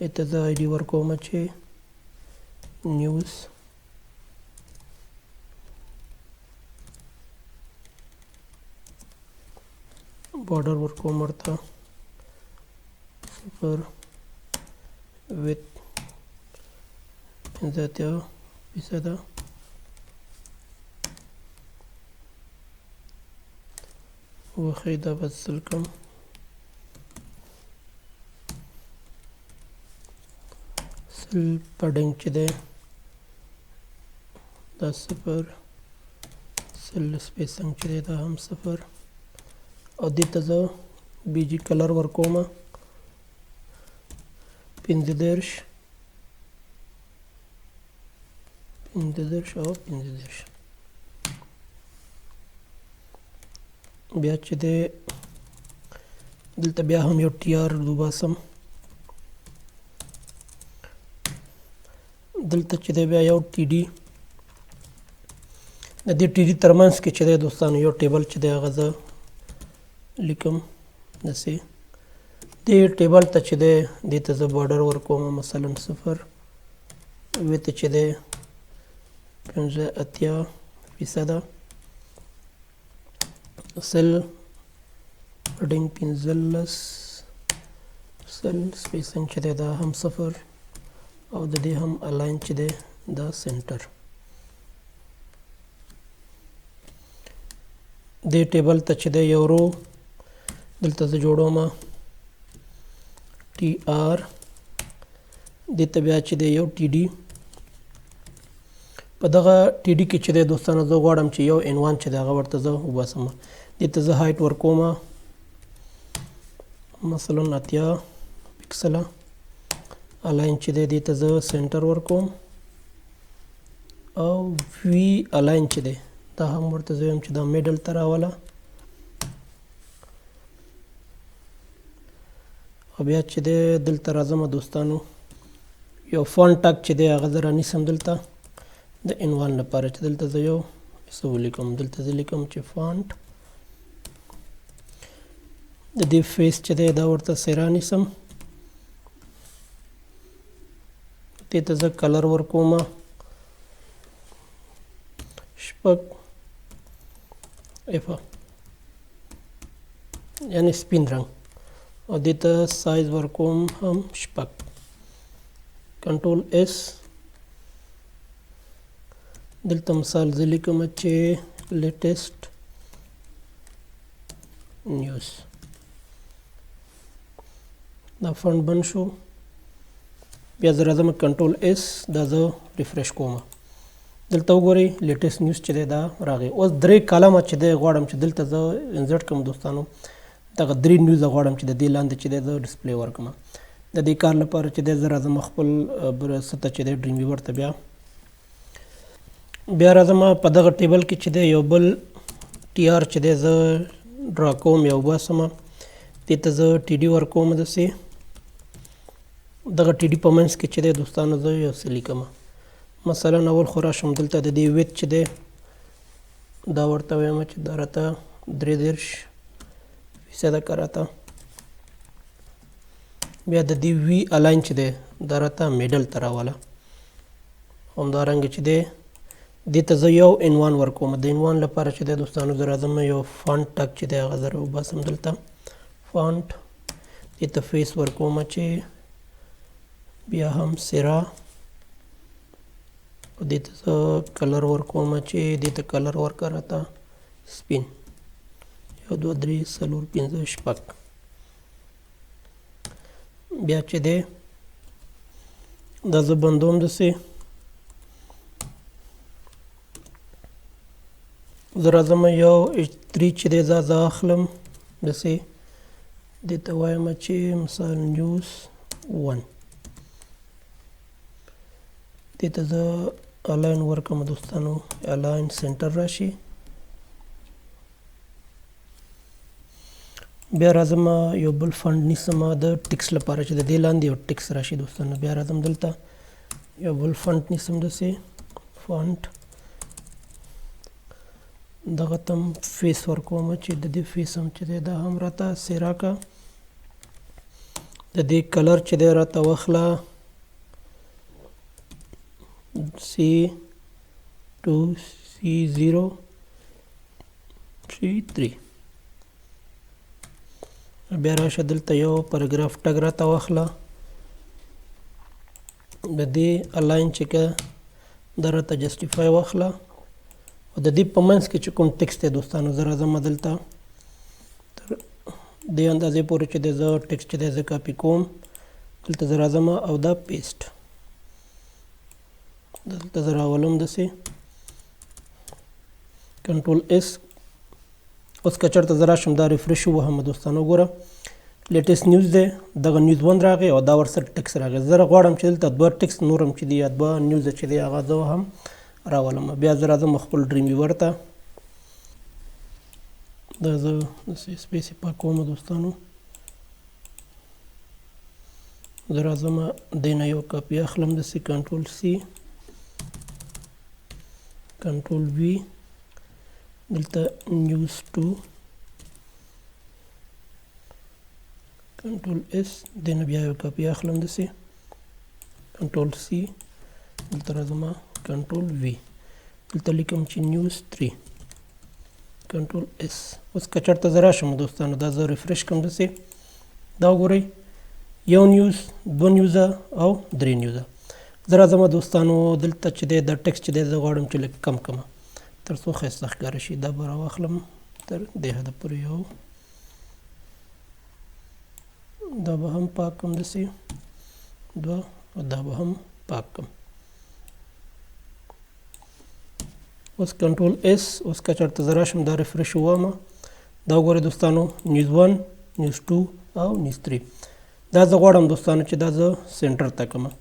دې ته زه ID ورکوم چې news border ورکوم ورته 0 width 85%. وښئ دا به 100 کړم. 100 padding چې دی دا 0، 100 spacing چې دی دا هم 0، او دې ته زه BG color ورکوم 35 35 او 35. بیا چې دی دلته بیا هم یو TR وباسم. دلته چې دی بیا یو TD، د دې TD ترمنځ کې چې دی دوستانو یو table چې دی هغه زه لیکم داسې. دې table ته چې دی دې ته زه border ورکوم مثلا 0، width چې دی 85%، 100 padding 15، 100 spacing چې دی دا هم 0، او د دې هم align چې دی دا center. دې table ته چې دی یو row دلته زه جوړوم TR، دې ته بیا چې دی یو TD. په دغه TD کې چې دی دوستانو زه غواړم چې یو عنوان چې دی هغه ورته زه وباسم. دې ته زه height ورکوم مثلا 80 پکسله، align چې دی دې ته زه center ورکوم، او V align چې دی دا هم ورته زه وایم چې دا middle ته راوله. او بیا چې دی دلته راځم دوستانو یو font tag چې دی هغه زه رانیسم دلته د عنوان لپاره چې دلته زه یو څه ولیکم. دلته زه لیکم چې font د دې face چې دی دا ورته سره نیسم، دې ته زه color ورکوم 6 F، یعنی سپین رنګ، او دې ته سایز ورکوم هم 6. Control S. دلته مثال زه لیکم چې latest news. دا font بند شو. بیا زه راځم Control S، دا زه refresh کوم. دلته وګورئ latest news چې دی دا راغی. اوس 3 کالمه چې دی غواړم چې دلته زه insert کړم دوستانو. دغه 3 news غواړم چې د دې لاندې چې دی زه display ورکړم. د دې کار لپاره چې دی زه راځم خپل څه ته چې دی Dreamweaver ته. بیا راځم په دغه table کې چې دی یو بل TR چې دی زه draw کوم یا وباسم. دې ته زه TD ورکوم داسې. دغه TD په منځ کې چې دی دوستانو زه یو څه لیکم. مثلا اول خو راشم دلته د دې width چې دی دا ورته وایم چې دا راته 33% که راته. بیا د دې V align چې دی دا راته middle ته راوله. همدارنګه چې دی دې ته زه یو عنوان ورکوم. د عنوان لپاره چې دی دوستانو زه راځم یو font tag چې دی هغه زه راوباسم دلته. font دې ته face ورکوم چې بیا هم سرا، او دې ته زه color ورکوم چې دې ته color ورکړه راته سپین. 1 2 3 4 5 6. بیا چې دی دا زه بندوم داسې. زه راځم یو H3 چې دی دا زه اخلم داسې. دې ته وایم چې مثال news 1. دې ته زه align ورکړم دوستانو، align center راشي. بیا راځم یو بل font نیسم د text لپاره چې د دې لاندې یو text راشي دوستانو. بیا راځم دلته یو بل font نیسم داسې. font دغه ته هم face ورکوم چې د دې face هم چې دی دا هم راته سیرا که. د دې color چې دی راته واخله C 2 C 0 C 3. بیا راشه دلته یو paragraph tag راته واخله، د دې align چې که دا راته justify واخله، او د دې په منځ کې چې کوم text دی دوستانو، زه راځم دلته تر دې اندازې پورې چې دی زه text چې دی زه کاپي کوم، دلته زه راځم او دا paste دلته زه راولم داسې control S. اوس که چېرته زه راشم دا refresh ووهم دوستانو، وګوره latest news دی، دغه news 1 راغی او دا ورسره ټیکس راغی. زه غواړم چې دلته دوه ټیکس نور هم چې دي یا دوه news چې دی هغه زه هم راولم. بیا زه راځم خپل Dreamweaver ته، دا زه داسې space یې پاکوم دوستانو. زه راځم دې نه یو کاپي اخلم داسې control C control V، دلته news 2 control S، دې نه بیا یو کاپي اخلم داسې control C، دلته راځم control V، دلته لیکم چې news 3 control S. اوس که چېرته زه راشم دوستانو دا زه refresh کړم داسې، دا وګورئ یو news، دوه news ه او درې news ه. زه راځم دوستانو دلته چې دی دا ټیکس چې دی زه غواړم چې لږ کم کړم تر څو ښایسته ښکاره شي. دا به راواخلم تر دې حده پورې، یو دا به هم پاک کړم داسې، دوه، او دا به هم پاک کړم. اوس control S. اوس که چېرته زه راشم دا refresh ووهم، دا وګورئ دوستانو news 1، news 2 او news 3. دا زه غواړم دوستانو چې دا زه center ته کړم.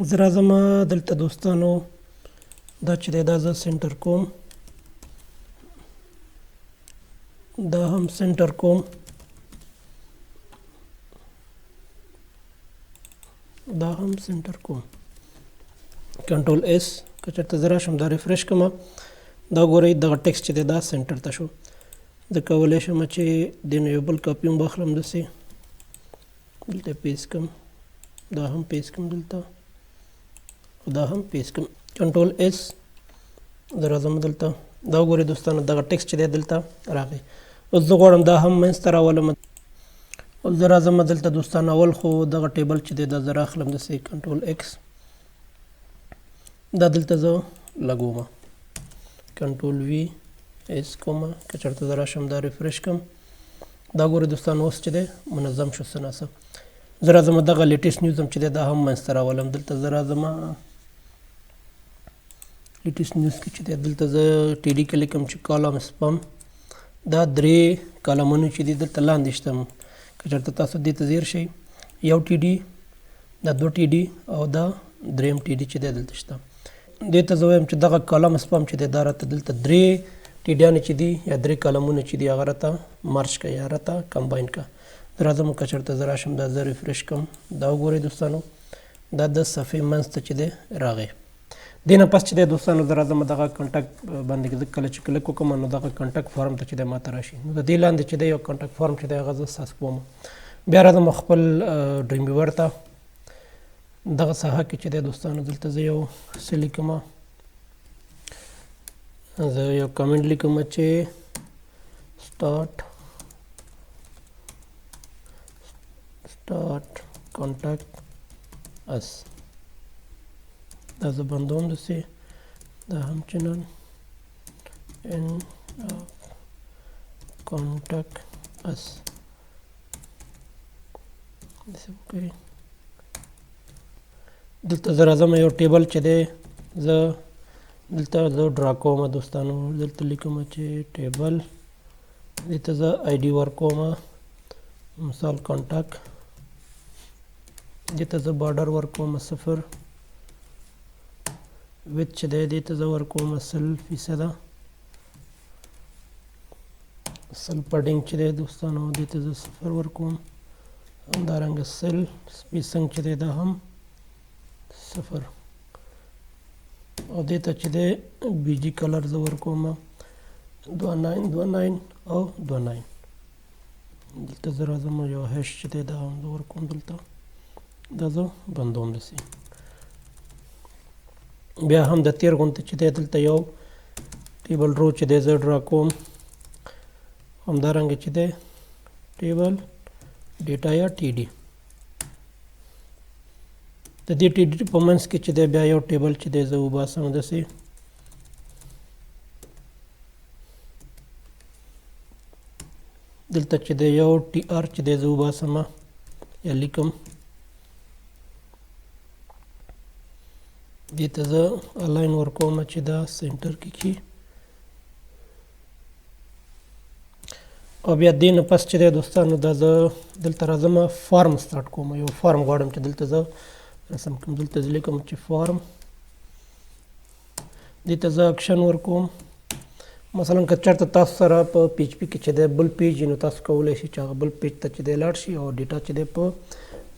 زه راځم دلته دوستانو دا چې دی دا زه center کوم، دا هم center کوم، دا هم center کوم. control S. که چېرته زه راشم دا refresh کړم، دا ګورئ دغه ټیکس چې دی دا center ته شو. زه کولی شم چې دې نه یو بل کاپي هم واخلم داسې، دلته paste کړم، دا هم paste کړم دلته، او دا هم paste کړم. control S. زه راځم دلته، دا وګورئ دوستانو دغه ټیکس چې دی دلته راغی. اوس زه غواړم دا هم منځ ته راولم. اوس زه راځم دلته دوستانو، اول خو دغه table چې دی دا زه راخلم داسې control X، دا دلته زه لګوم، control V S کوم. که چېرته زه راشم دا refresh کړم، دا ګورئ دوستانو اوس چې دی منظم شو څه ناڅه. زه راځم دغه latest news هم چې دی دا هم منځ ته راولم. دلته زه راځم latest news کې چې دی دلته زه TD کې لیکم چې column span، دا درې column ونه چې دي دلته لاندې شته. که چېرته تاسو دې ته ځیر شئ، یو TD، دا دوه TD او دا دریم TD چې دی دلته شته. دې ته زه وایم چې دغه column span چې دی دا راته دلته درې TD یانې چې دي یا درې column ونه چې دي هغه راته merge کړه یا راته combine کړه. زه راځم که چېرته زه راشم دا زه refresh کړم، دا وګورئ دوستانو دا د صفحې منځ ته چې دی راغی. دې نه پس چې دی دوستانو زه راځم دغه contact باندې زه کله چې کلیک وکړم نو دغه contact form ته چې دی ماته راشي. نو د دې لاندې چې دی یو contact form چې دی هغه زه ساز کوم. بیا راځم خپل Dreamweaver ته، دغه ساحه کې چې دی دوستانو دلته زه یو څه لیکم، زه یو کمنټ لیکم چې start contact us. دا زه بندوم داسې، دا هم channel in contact us داسې وکړئ. دلته زه راځم یو table چې دی زه دلته زه draw کوم دوستانو، دلته لیکم چې table، دې ته زه ID ورکوم، مثال contact، دې ته زه border ورکوم 0، width چې دی دې ته زه ورکوم سل فیصده، سل padding چې دی دوستانو دې ته زه 0 ورکوم، همدارنګه سل spacing چې دی دا هم 0، او دې ته چې دی BG color زه ورکوم دوه nine، دوه nine او دوه nine. دلته زه راځم یو hash چې دی دا هم زه ورکوم، دلته دا زه بندوم داسې. بیا هم د تېر غوندې چې دی دلته یو table row چې دی زه draw کوم. همدارنګه چې دی table data یا td. د دې td په منځ کې چې دی بیا یو table چې دی زه وباسم داسې. دلته چې دی یو tr چې دی زه وباسم یا لیکم. دې ته زه align ورکوم چې دا center کې کښي. او بیا دې نه پس چې دی دوستانو دا زه دلته راځم form start کوم. یو form غواړم چې دلته زه رسم کړم. دلته زه لیکم چې form، دې ته زه اکشن ورکوم. مثلا که چېرته تاسو سره په PHP کې چې دی بل page نو تاسو کولی شئ چې هغه بل page ته چې دی لاړ شي او data چې دی په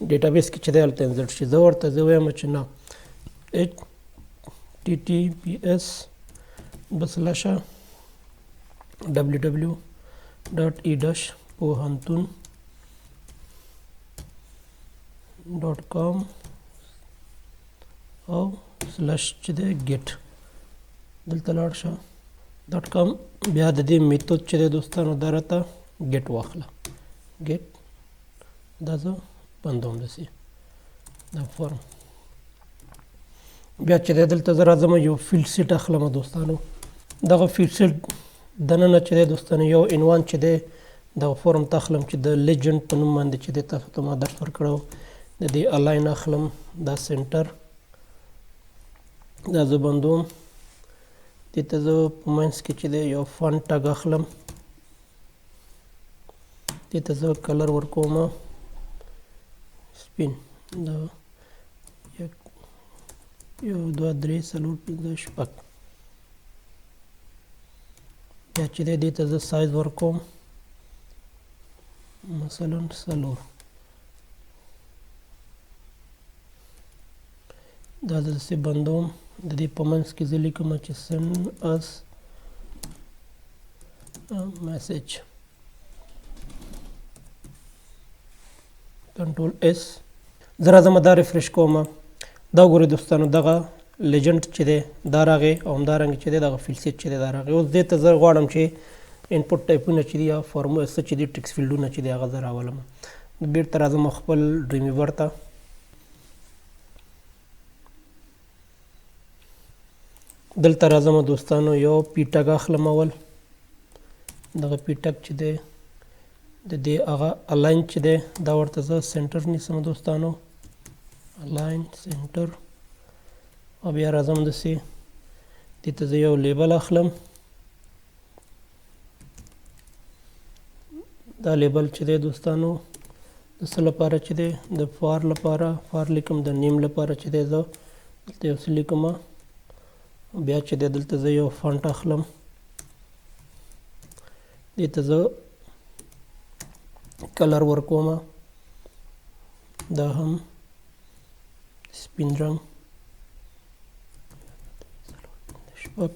database کې چې دی هلته insert شي. زه ورته زه وایم چې نه https / www.e-pohantun.com او slash چې دی get دلته لاړ شه dot com. بیا د دې method چې دی دوستانو دا راته get واخله. get دا زه بندوم داسې دا form. بیا چې دی دلته زه راځم یو fieldset اخلم دوستانو. دغه fieldset دننه چې دی دوستانو یو عنوان چې دی دغه form ته اخلم چې د legend په نوم باندې چې دی تاسو ته ما درس ورکړی. د دې align اخلم، دا center دا زه بندوم. دې ته زه په منځ کې چې دی یو font tag اخلم. دې ته زه color ورکوم سپین. دا یو دوه درې څلور پنځه شپږ. بیا چې دی دې ته زه سایز ورکوم مثلا څلور. دا زه داسې بندوم. د دې په منځ کې زه لیکم چې send us a message. Control S. زه راځم دا refresh کوم. دا وګورئ دوستانو دغه legend چې دی دا راغی او همدارنګه چې دی دغه fieldset چې دی دا راغی. اوس دې ته زه غواړم چې input type ونه چې دي یا form څه چې دي text field ونه چې دی هغه زه راولم. بېرته راځم خپل Dreamweaver ته. دلته راځم دوستانو یو p tag اخلم اول. دغه p tag چې دی د دې هغه align چې دی دا ورته زه center نیسم دوستانو، align center. او بیا راځم داسې دې ته زه یو label اخلم. دا label چې دی دوستانو د څه لپاره چې دی د for لپاره، for لیکم د name لپاره چې دی زه دلته یو څه لیکم. بیا چې دی دلته زه یو font اخلم. دې ته زه color ورکوم، دا هم سپین رنګ شپږ.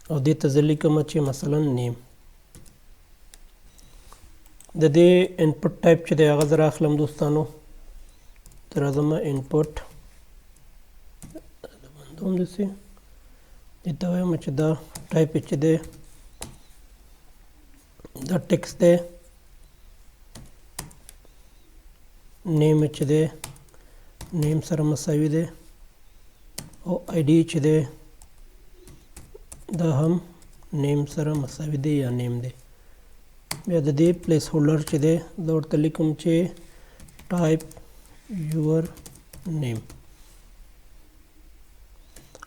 او دې ته زه لیکم چې مثلا name. د دې input type چې دی هغه زه راخلم دوستانو. ته راځم input بندوم داسې. دې ته وایم چې دا ټایپ چې دی دا text دی، name چې دی name سره مساوي دی، او ID چې دی دا هم name سره مساوي دی یا name دی. بیا د دې placeholder چې دی زه ورته لیکم چې type your name.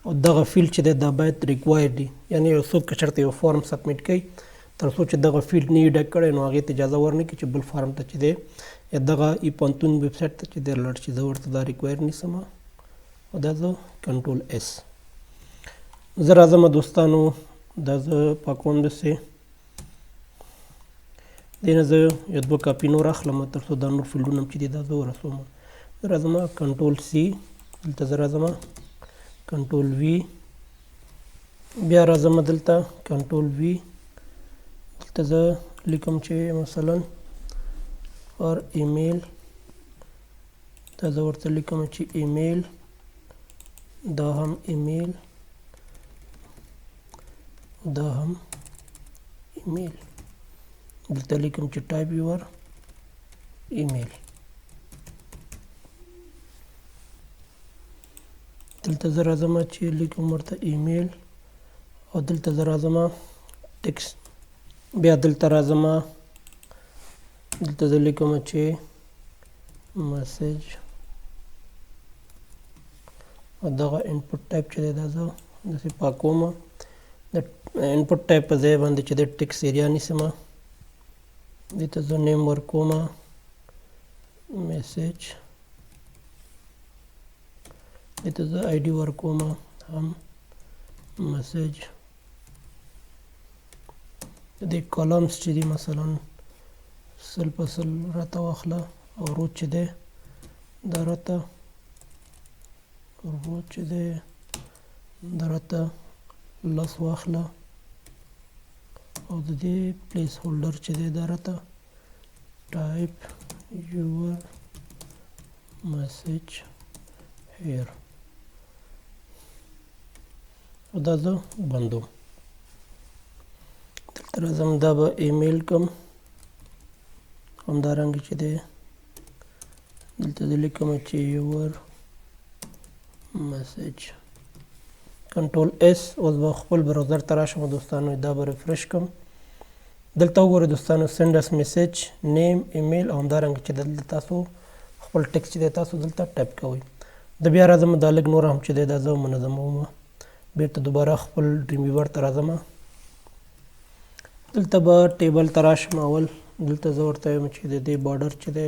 او دغه field چې دی دا باید required دی، یعنی یو څوک که چېرته یو form submit کوي تر څو چې دغه field نه وي ډک کړی نو هغې ته اجازه ورنه کړي چې بل form ته چې دی یا دغه ای پوهنتون ویب سایټ ته چې دی لاړ شي. زه ورته دا require نیسم او دا زه control S. زه راځم دوستانو دا زه پاکوم داسې. دې نه زه یو دوه کاپي نور اخلم تر څو دا نور field ونه هم چې دي دا زه ورسوم. زه راځم control C، دلته زه راځم control V، بیا راځم دلته control V. دلته زه لیکم چې مثلا for email، دا زه ورته لیکم چې ایمیل، دا هم ایمیل، دا هم ایمیل، دلته لیکم چې type your email. دلته زه راځم چې لیکم ورته ایمیل، او دلته زه راځم text، بیا دلته راځم، دلته زه لیکم چې message، او دغه input type چې دی دا زه داسې پاکوم. د input type په ځای باندې چې دی text area نیسم، دې ته زه name ورکوم message، دې ته زه ID ورکوم هم message. د دې columns چې دي مثلا 100 په 100 راته واخله، او row چې دی دا راته row چې دی دا راته 10 واخله، او د دې placeholder چې دی دا راته type your message here، او دا زه بندوم. دلته راځم، دا به ایمیل کوم، همدارنګه چې دی دلته زه لیکم چې your message، control S. اوس به خپل browser ته راشم دوستانو، دا به refresh کوم. دلته وګورئ دوستانو، send us message، name، email، او همدارنګه چې دلته تاسو خپل text چې دی تاسو دلته ټایپ کوئ. د بیا راځم، دا لږ نور هم چې دی دا زه منظموم. بیرته دوباره خپل Dreamweaver ته راځم، دلته به table ته راشم. اول دلته زه ورته وایم چې د دې border چې دی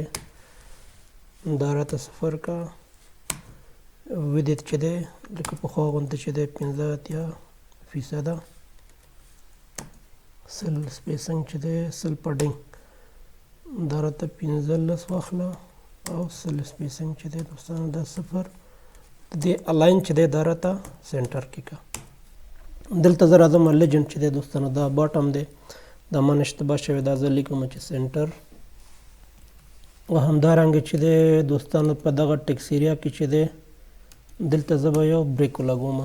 دا راته 0 کا، width چې دی لکه پخوا غوندې چې دی 85%، 100 spacing چې دی 100 padding دا راته 15 واخله، او 100 spacing چې دی دوستانو دا 0، د دې align چې دی دا راته center کې کا. دلته زه راځم، legend چې دی دوستانو دا bottom دی، دا ما نه اشتباه شوې، دا زه لیکم چې center. او همدارنګه چې دی دوستانو په دغه text area کې چې دی دلته زه به یو break ولګوم،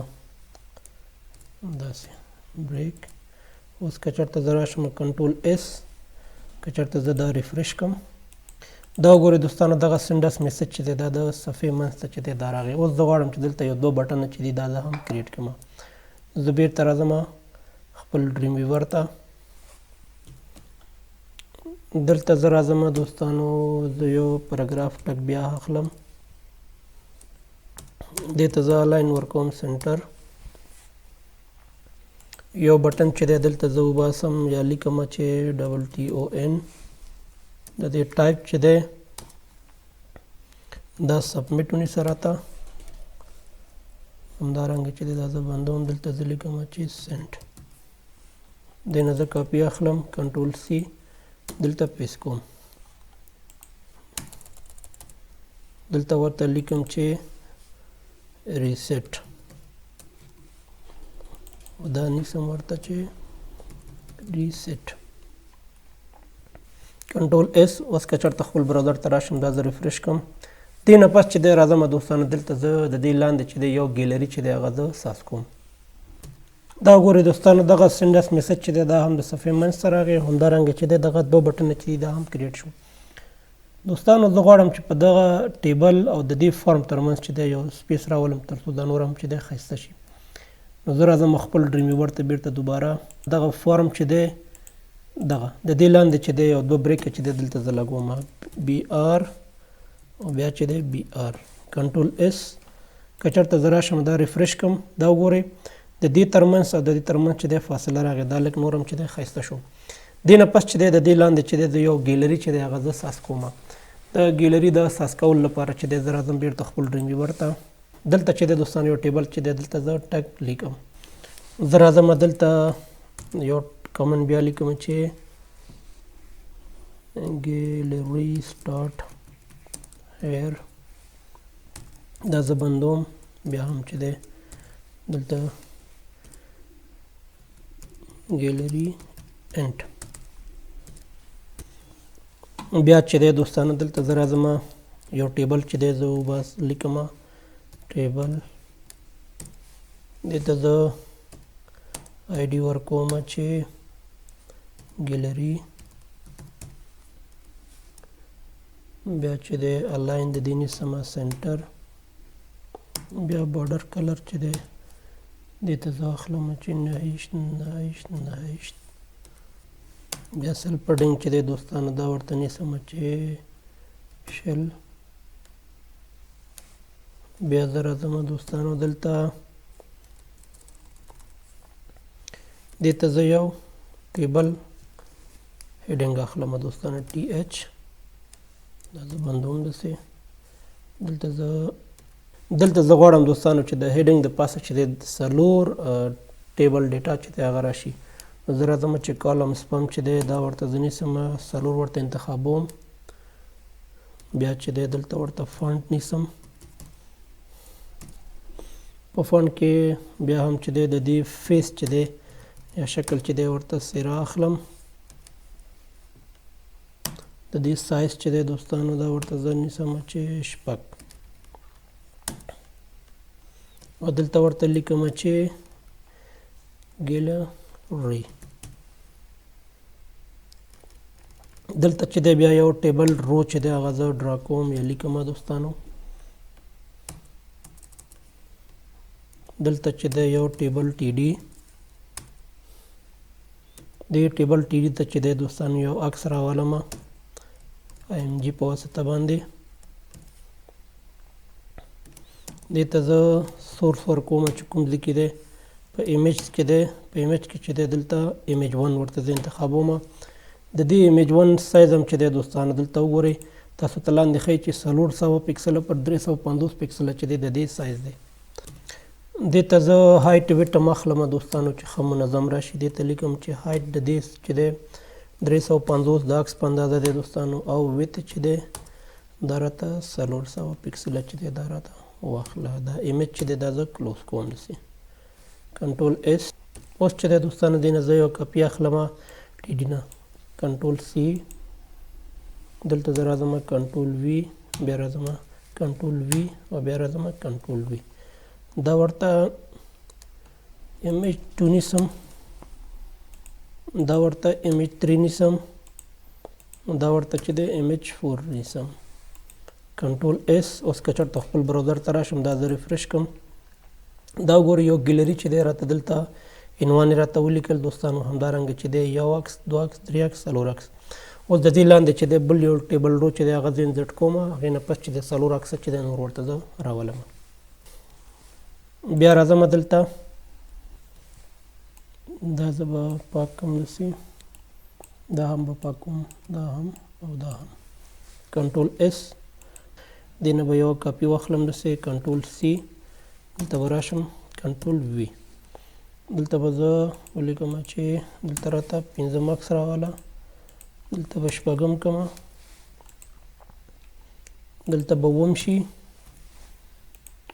داسې break. اوس که چېرته زه راشم control S، که چېرته زه دا refresh کړم، دا وګورئ دوستانو دغه send us message چې دی دا د صفحې منځ ته چې دی دا راغی. اوس زه غواړم چې دلته یو دوه بټنه چې دي دا زه هم create کړم. زه بیرته راځم خپل Dreamweaver ته، دلته زه راځم دوستانو، زه یو paragraph tag بیا اخلم، دې ته زه align ورکوم center، یو button چې دی دلته زه وباسم یا لیکم چې double T O N، د دې ټایپ چې دی دا submit ونیسه راته. همدارنګه چې دی دا زه بندوم، دلته زه لیکم چې send، دې نه زه کاپي اخلم control C، دلته paste کوم، دلته ورته لیکم چې reset، او دا نیسم ورته چې reset، control S. اوس که چېرته خپل browser ته راشم، دا زه refresh کړم. دې نه پس چې دی راځم دوستانو، دلته زه د دې لاندې چې دی یو ګیلري چې دی هغه زه ساز کوم. دا وګورئ دوستانو دغه send us message چې دی دا هم د صفحې منځ ته راغی، همدارنګه چې دی دغه دوه بټنه چې دي دا هم create شو. دوستانو زه غواړم چې په دغه table او د دې form ترمنځ چې دی یو space راولم تر څو دا نور هم چې دی ښایسته شي. نو زه راځم خپل Dreamweaver ته بیرته دوباره، دغه form چې دی دغه د دې لاندې چې دی یو دوه break چې دی دلته زه لګوم، BR او بیا چې دی BR، control S. که چېرته زه راشم دا refresh کړم، دا وګورئ د دې ترمنځ او د دې ترمنځ چې دی فاصله راغی، دا لږ نور هم چې دی ښایسته شو. دې نه پس چې دی د دې لاندې چې دی د یو ګیلري چې دی هغه زه ساز کوم. د ګیلري د ساز کولو لپاره چې دی زه راځم بیرته خپل Dreamweaver ته، دلته چې دی دوستانو یو table چې دی دلته زه tag لیکم. زه راځم دلته یو comment بیا لیکم چې gallery start here، دا زه بندوم، بیا هم چې دی دلته gallery end. بیا چې دی دوستانو دلته زه راځم یو table چې دی زه وباس لیکم table، دې ته زه ID ورکوم چې ګیلری، بیا چې دی align د دې نیسم center، بیا border color چې دی دې ته زه اخلم چې 29 29 29. بیا cell padding چې دی دوستانو دا ورته نیسم چې 20. بیا زه راځم دوستانو دلته دې ته زه یو table heading اخلم دوستانو، TH، دا زه بندوم داسې. دلته زه غواړم دوستانو چې د heading د پاسه چې دی څلور table data چې دی هغه راشي. نو زه راځم چې column span چې دی دا ورته زه نیسم، څلور ورته انتخابوم. بیا چې دی دلته ورته font نیسم، په font کې بیا هم چې دی د دې face چې دی یا شکل چې دی ورته سیرا اخلم. د دې سایز چې دی دوستانو دا ورته زه نیسم چې 6، او دلته ورته لیکم چې ګیلری. دلته چې دی بیا یو table row چې دی هغه زه draw کوم یا لیکم دوستانو. دلته چې دی یو table TD، دې table TD ته چې دی دوستانو یو عکس راولم IMG په واسطه باندې. دې ته زه source ورکوم چې کوم ځای کې دی، په image کې دی، په image کې چې دی دلته image 1 ورته زه انتخابوم. د دې image 1 سایز هم چې دی دوستانو دلته وګورئ تاسو ته لاندې ښیي چې 400 پیکسله پر 350 پیکسله چې دی د دې سایز دی. دې ته زه height width هم اخلم دوستانو چې ښه منظم راشي. دې ته لیکم چې height د دې چې دی 350 د عکس په اندازه دی دوستانو، او width چې دی دا راته 400 پیکسله چې دی دا راته واخله. دا image چې دی دا زه close کوم داسې control S. اوس چې دی دوستانو دې نه زه یو کاپي اخلم TD نه، control C، دلته زه راځم control V، بیا راځم control V او بیا راځم control V. دا ورته image 2 نیسم، دا ورته image 3 نیسم، دا ورته چې دی image 4 نیسم. control S. اوس که چېرته خپل browser ته راشم دا زه refresh کړم، دا وګورئ یو ګیلری چې دی راته دلته عنوان یې راته ولیکل دوستانو. همدارنګه چې دی یو عکس، دوه عکس، درې عکس، څلور عکس. اوس د دې لاندې چې دی بل یو table row چې دی هغه زه insert کوم، هغې نه پس چې دی څلور عکسه چې دی نور ورته زه راولم. بیا راځم دلته، دا زه به پاک کړم داسې، دا هم به پاک کوم، دا هم او دا هم. control S، دې نه به یوه کاپي واخلم داسې، control C، دلته به راشم control V، دلته به زه ولیکم چې دلته راته پنځم عکس راواله، دلته به شپږم کړم، دلته به اووم شي،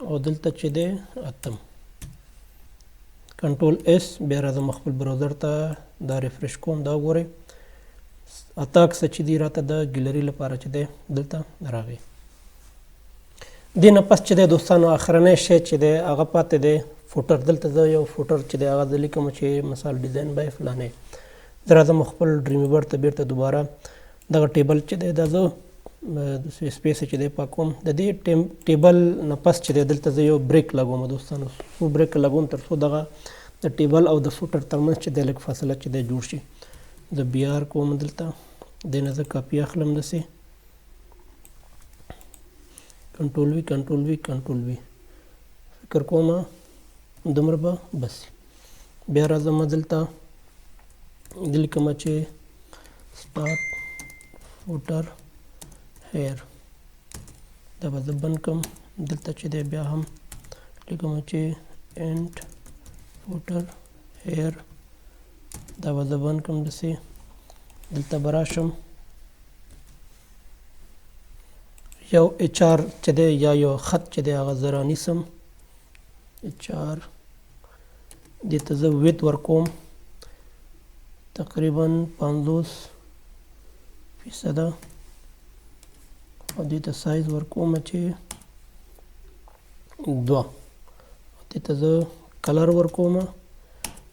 او دلته چې دی اتم. control S. بیا راځم خپل browser ته دا refresh کوم، دا وګورئ اته عکسه چې دی راته د ګیلری لپاره چې دی دلته راغی. دې نه پس چې دی دوستانو اخرنی شی چې دی هغه پاتې دی footer. دلته زه یو footer چې دی هغه زه لیکم چې مثال design by فلانی. زه راځم خپل Dreamweaver ته بیرته دوباره دغه table چې دی دا زه داسې space چې دی پاکوم. د دې table نه پس چې دی دلته زه یو break لګوم دوستانو، څو break لګوم تر څو دغه د table او د footer ترمنځ چې دی لږ فاصله چې دی جوړ شي. زه BR کوم دلته، دې نه زه کاپي اخلم داسې control V control V control V، فکر کوم دومره به بس. بیا راځم دلته لیکم چې start footer here، دا به زه بند کړم. دلته چې دی بیا هم لیکم چې end footer here، دا به زه بند کړم داسې. دلته به راشم یو HR چې دی یا یو خط چې دی هغه زه رانیسم، HR دې ته زه width ورکوم تقریبا پنځوس فیصده، او دې ته سایز ورکوم چې دوه، دې ته زه color ورکوم،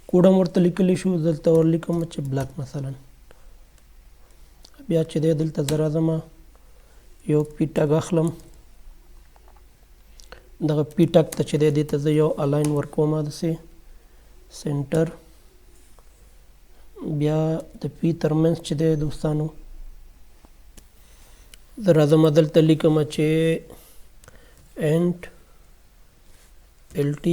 کوډ هم ورته لیکلی شو. دلته ورلیکم چې black مثلا. بیا چې دی دلته زه راځم یو p tag اخلم، دغه p tag ته چې دی دې ته زه یو align ورکوم داسې center. بیا د p ترمنځ چې دی دوستانو زه راځم دلته لیکم چې int lt،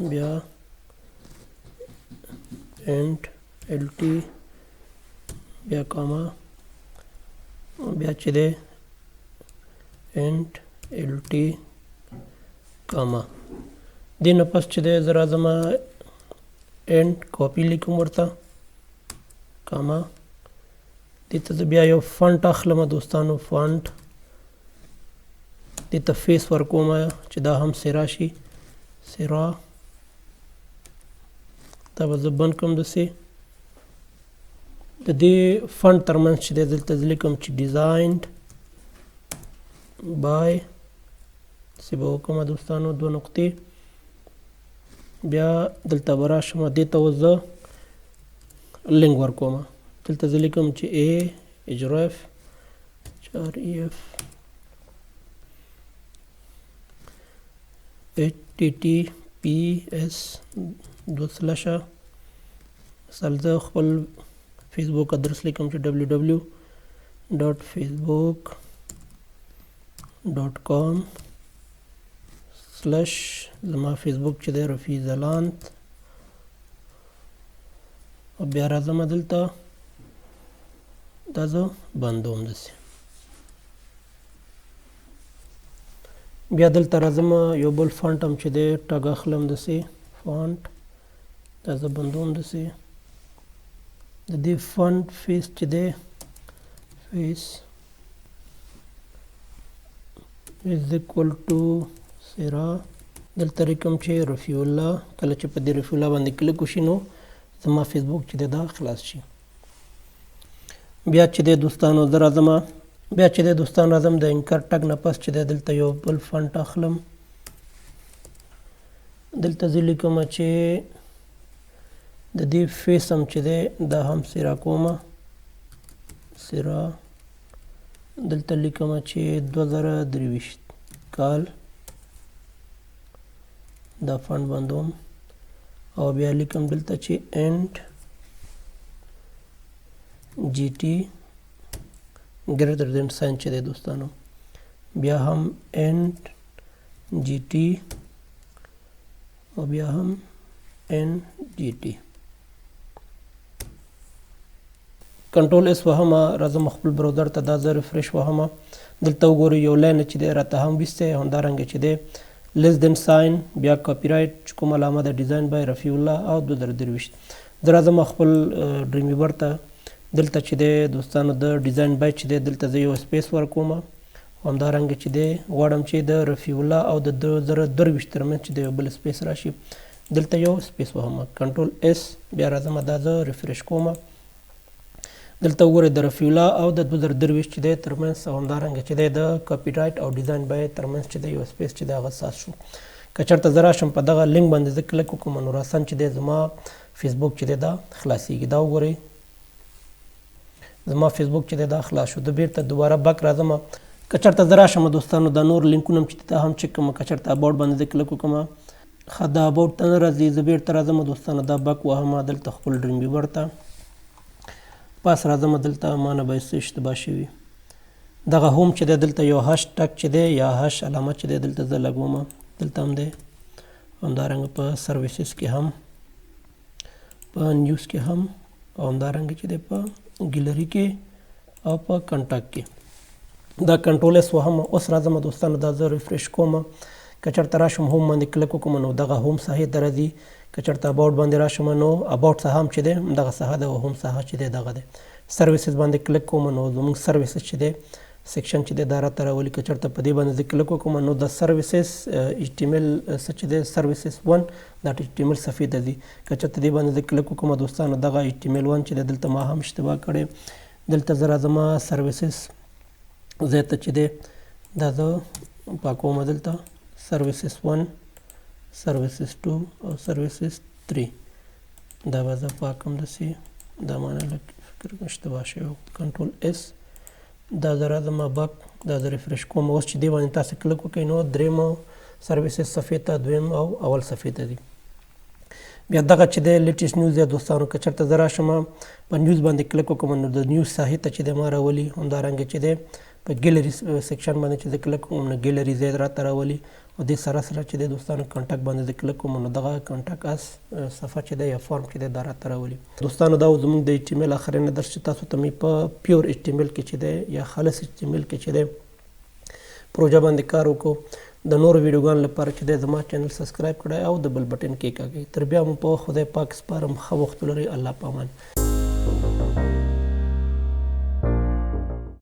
بیا int lt، بیا کاما، بیا چې دی int lt کاما. دې نه پس چې دی زه راځم int copy لیکم ورته کاما. دې ته زه بیا یو font اخلم دوستانو، font دې ته face ورکوم چې دا هم سرا شي، سرا. دا به زه بند کړم داسې. د دې font ترمنځ چې دی دلته زه لیکم چې designed by، داسې به وکړم دوستانو دوه نقطې. بیا دلته به راشم دې ته اوس زه لینک ورکوم، دلته زه لیکم چې a href href https دوه سلشه. مثال زه خپل فیسبوک ادرس لیکم چې www.facebook.com slash زما فیسبوک چې دی رفیع ځلاند. او بیا راځم دلته دا زه بندوم داسې. بیا دلته راځم یو بل font هم چې دی tag اخلم داسې font، دا زه بندوم داسې. د دې font face چې دی face is equal to سرا. دلته لیکم چې رفیع الله، کله چې په دې رفیع الله باندې کلیک وشي نو زما فیسبوک چې دی دا خلاص شي. بیا چې دی دوستانو زه راځم، بیا چې دی دوستان راځم د anchor tag نه پس چې دی دلته یو بل font اخلم، دلته زه لیکم چې د دې face هم چې دی دا هم سرا کوم سرا. دلته لیکم چې 2023 کال، دا font بندوم. او بیا لیکم دلته چې int gt greater than sign چې دی دوستانو، بیا هم int gt او بیا هم int gt. control S وهم، راځم خپل browser ته، دا زه refresh وهم. دلته وګورئ یو line چې دی راته هم ویستی، همدارنګه چې دی less than sign، بیا copyright چې کوم علامه ده design by رفیع الله او 2023. زه راځم خپل Dreamweaver ته، دلته چې دی دوستانو د design by چې دی دلته زه یو space ورکوم. همدارنګه چې دی غواړم چې د رفیع الله او د 2023 ترمنځ چې دی یو بل space راشي، دلته یو space وهم. control S، بیا راځم دا زه refresh کوم. دلته وګورئ د رفیع الله او د 2023 چې دی ترمنځ، او همدارنګه چې دی د copyright او design by ترمنځ چې دی یو space چې دی هغه ساز شو. که چېرته زه راشم په دغه لینک باندې زه کلیک وکړم نو راساً چې دی زما فیسبوک چې دی دا خلاصېږي. دا وګورئ زما فیسبوک چې دی دا خلاص شو. زه بېرته دوباره back راځم. که چېرته زه راشم دوستانو دا نور لینکونه هم چې دی دا هم چک کړم. که چېرته about باندې زه کلیک وکړم، ښه دا about ته نه راځي. زه بېرته راځم دوستانو دا back وهم دلته خپل Dreamweaver ته پاس راځم. دلته ما نه به څه اشتباه شوي. دغه home چې دی دلته یو hash tag چې دی یا hash علامه چې دی دلته زه لګوم، دلته هم دی. همدارنګه په services کې هم، په news کې هم، او همدارنګه چې دی په ګیلری کې او په contact کې. دا control S وهم. اوس راځم دوستانو دا زه refresh کوم. که چېرته راشم home باندې کلیک وکړم نو دغه home صفحې ته راځي. که چېرته about باندې راشم نو about صفحه هم چې دی دغه صفحه ده او home صفحه چې دی دغه دی. services باندې کلیک کوم نو زموږ services چې دی section چې دی دا راته راولي. که چېرته په دې باندې زه کلیک وکړم نو د services HTML څه چې دی services 1 dot HTML صفحې ته ځي. که چېرته دې باندې زه کلیک وکړم دوستانو دغه HTML 1 چې دی دلته ما هم اشتباه کړې. دلته زه راځم services ځای ته چې دی دا زه پاکوم. دلته services 1، services 2 او services 3 دا به زه پاک کړم داسې. دا معنی لږ فکر کوم اشتباه شوی. کنټرول اس، دا زه راځم بیک، دا زه ریفرش کوم. اوس چې دې باندې تاسو کلیک وکړئ نو دریم سرویسز صفحې ته، دویم او اول صفحې ته دي. بیا دغه چې دی لیټیسټ نیوز دی دوستانو، که چېرته زه راشم په نیوز باندې کلیک وکړم نو د نیوز ساحې ته چې دی ما راولي. همدارنګه چې دی په ګیلري سیکشن باندې چې زه کلیک کوم نو ګیلري ځای راته راولي، او دې سره سره چې دی دوستانو کانټاکټ باندې زه کلیک کوم نو دغه کانټاکټ اس صفحه چې دی یا فارم چې دی دا راته راولي. دوستانو دا زموږ د ایچ ټي ایم ایل اخرنی درس چې تاسو ته مې په پیور ایچ ټي ایم ایل کې چې دی یا خالص ایچ ټي ایم ایل کې چې دی پروژه باندې کار وکړو. د نورو ویډیوګانو لپاره چې دی زما چینل سبسکرایب کړئ او د بل بټن کېکاږئ. تر بیا مو په خدای پاک سپارم، ښه وخت ولرئ، الله پامان.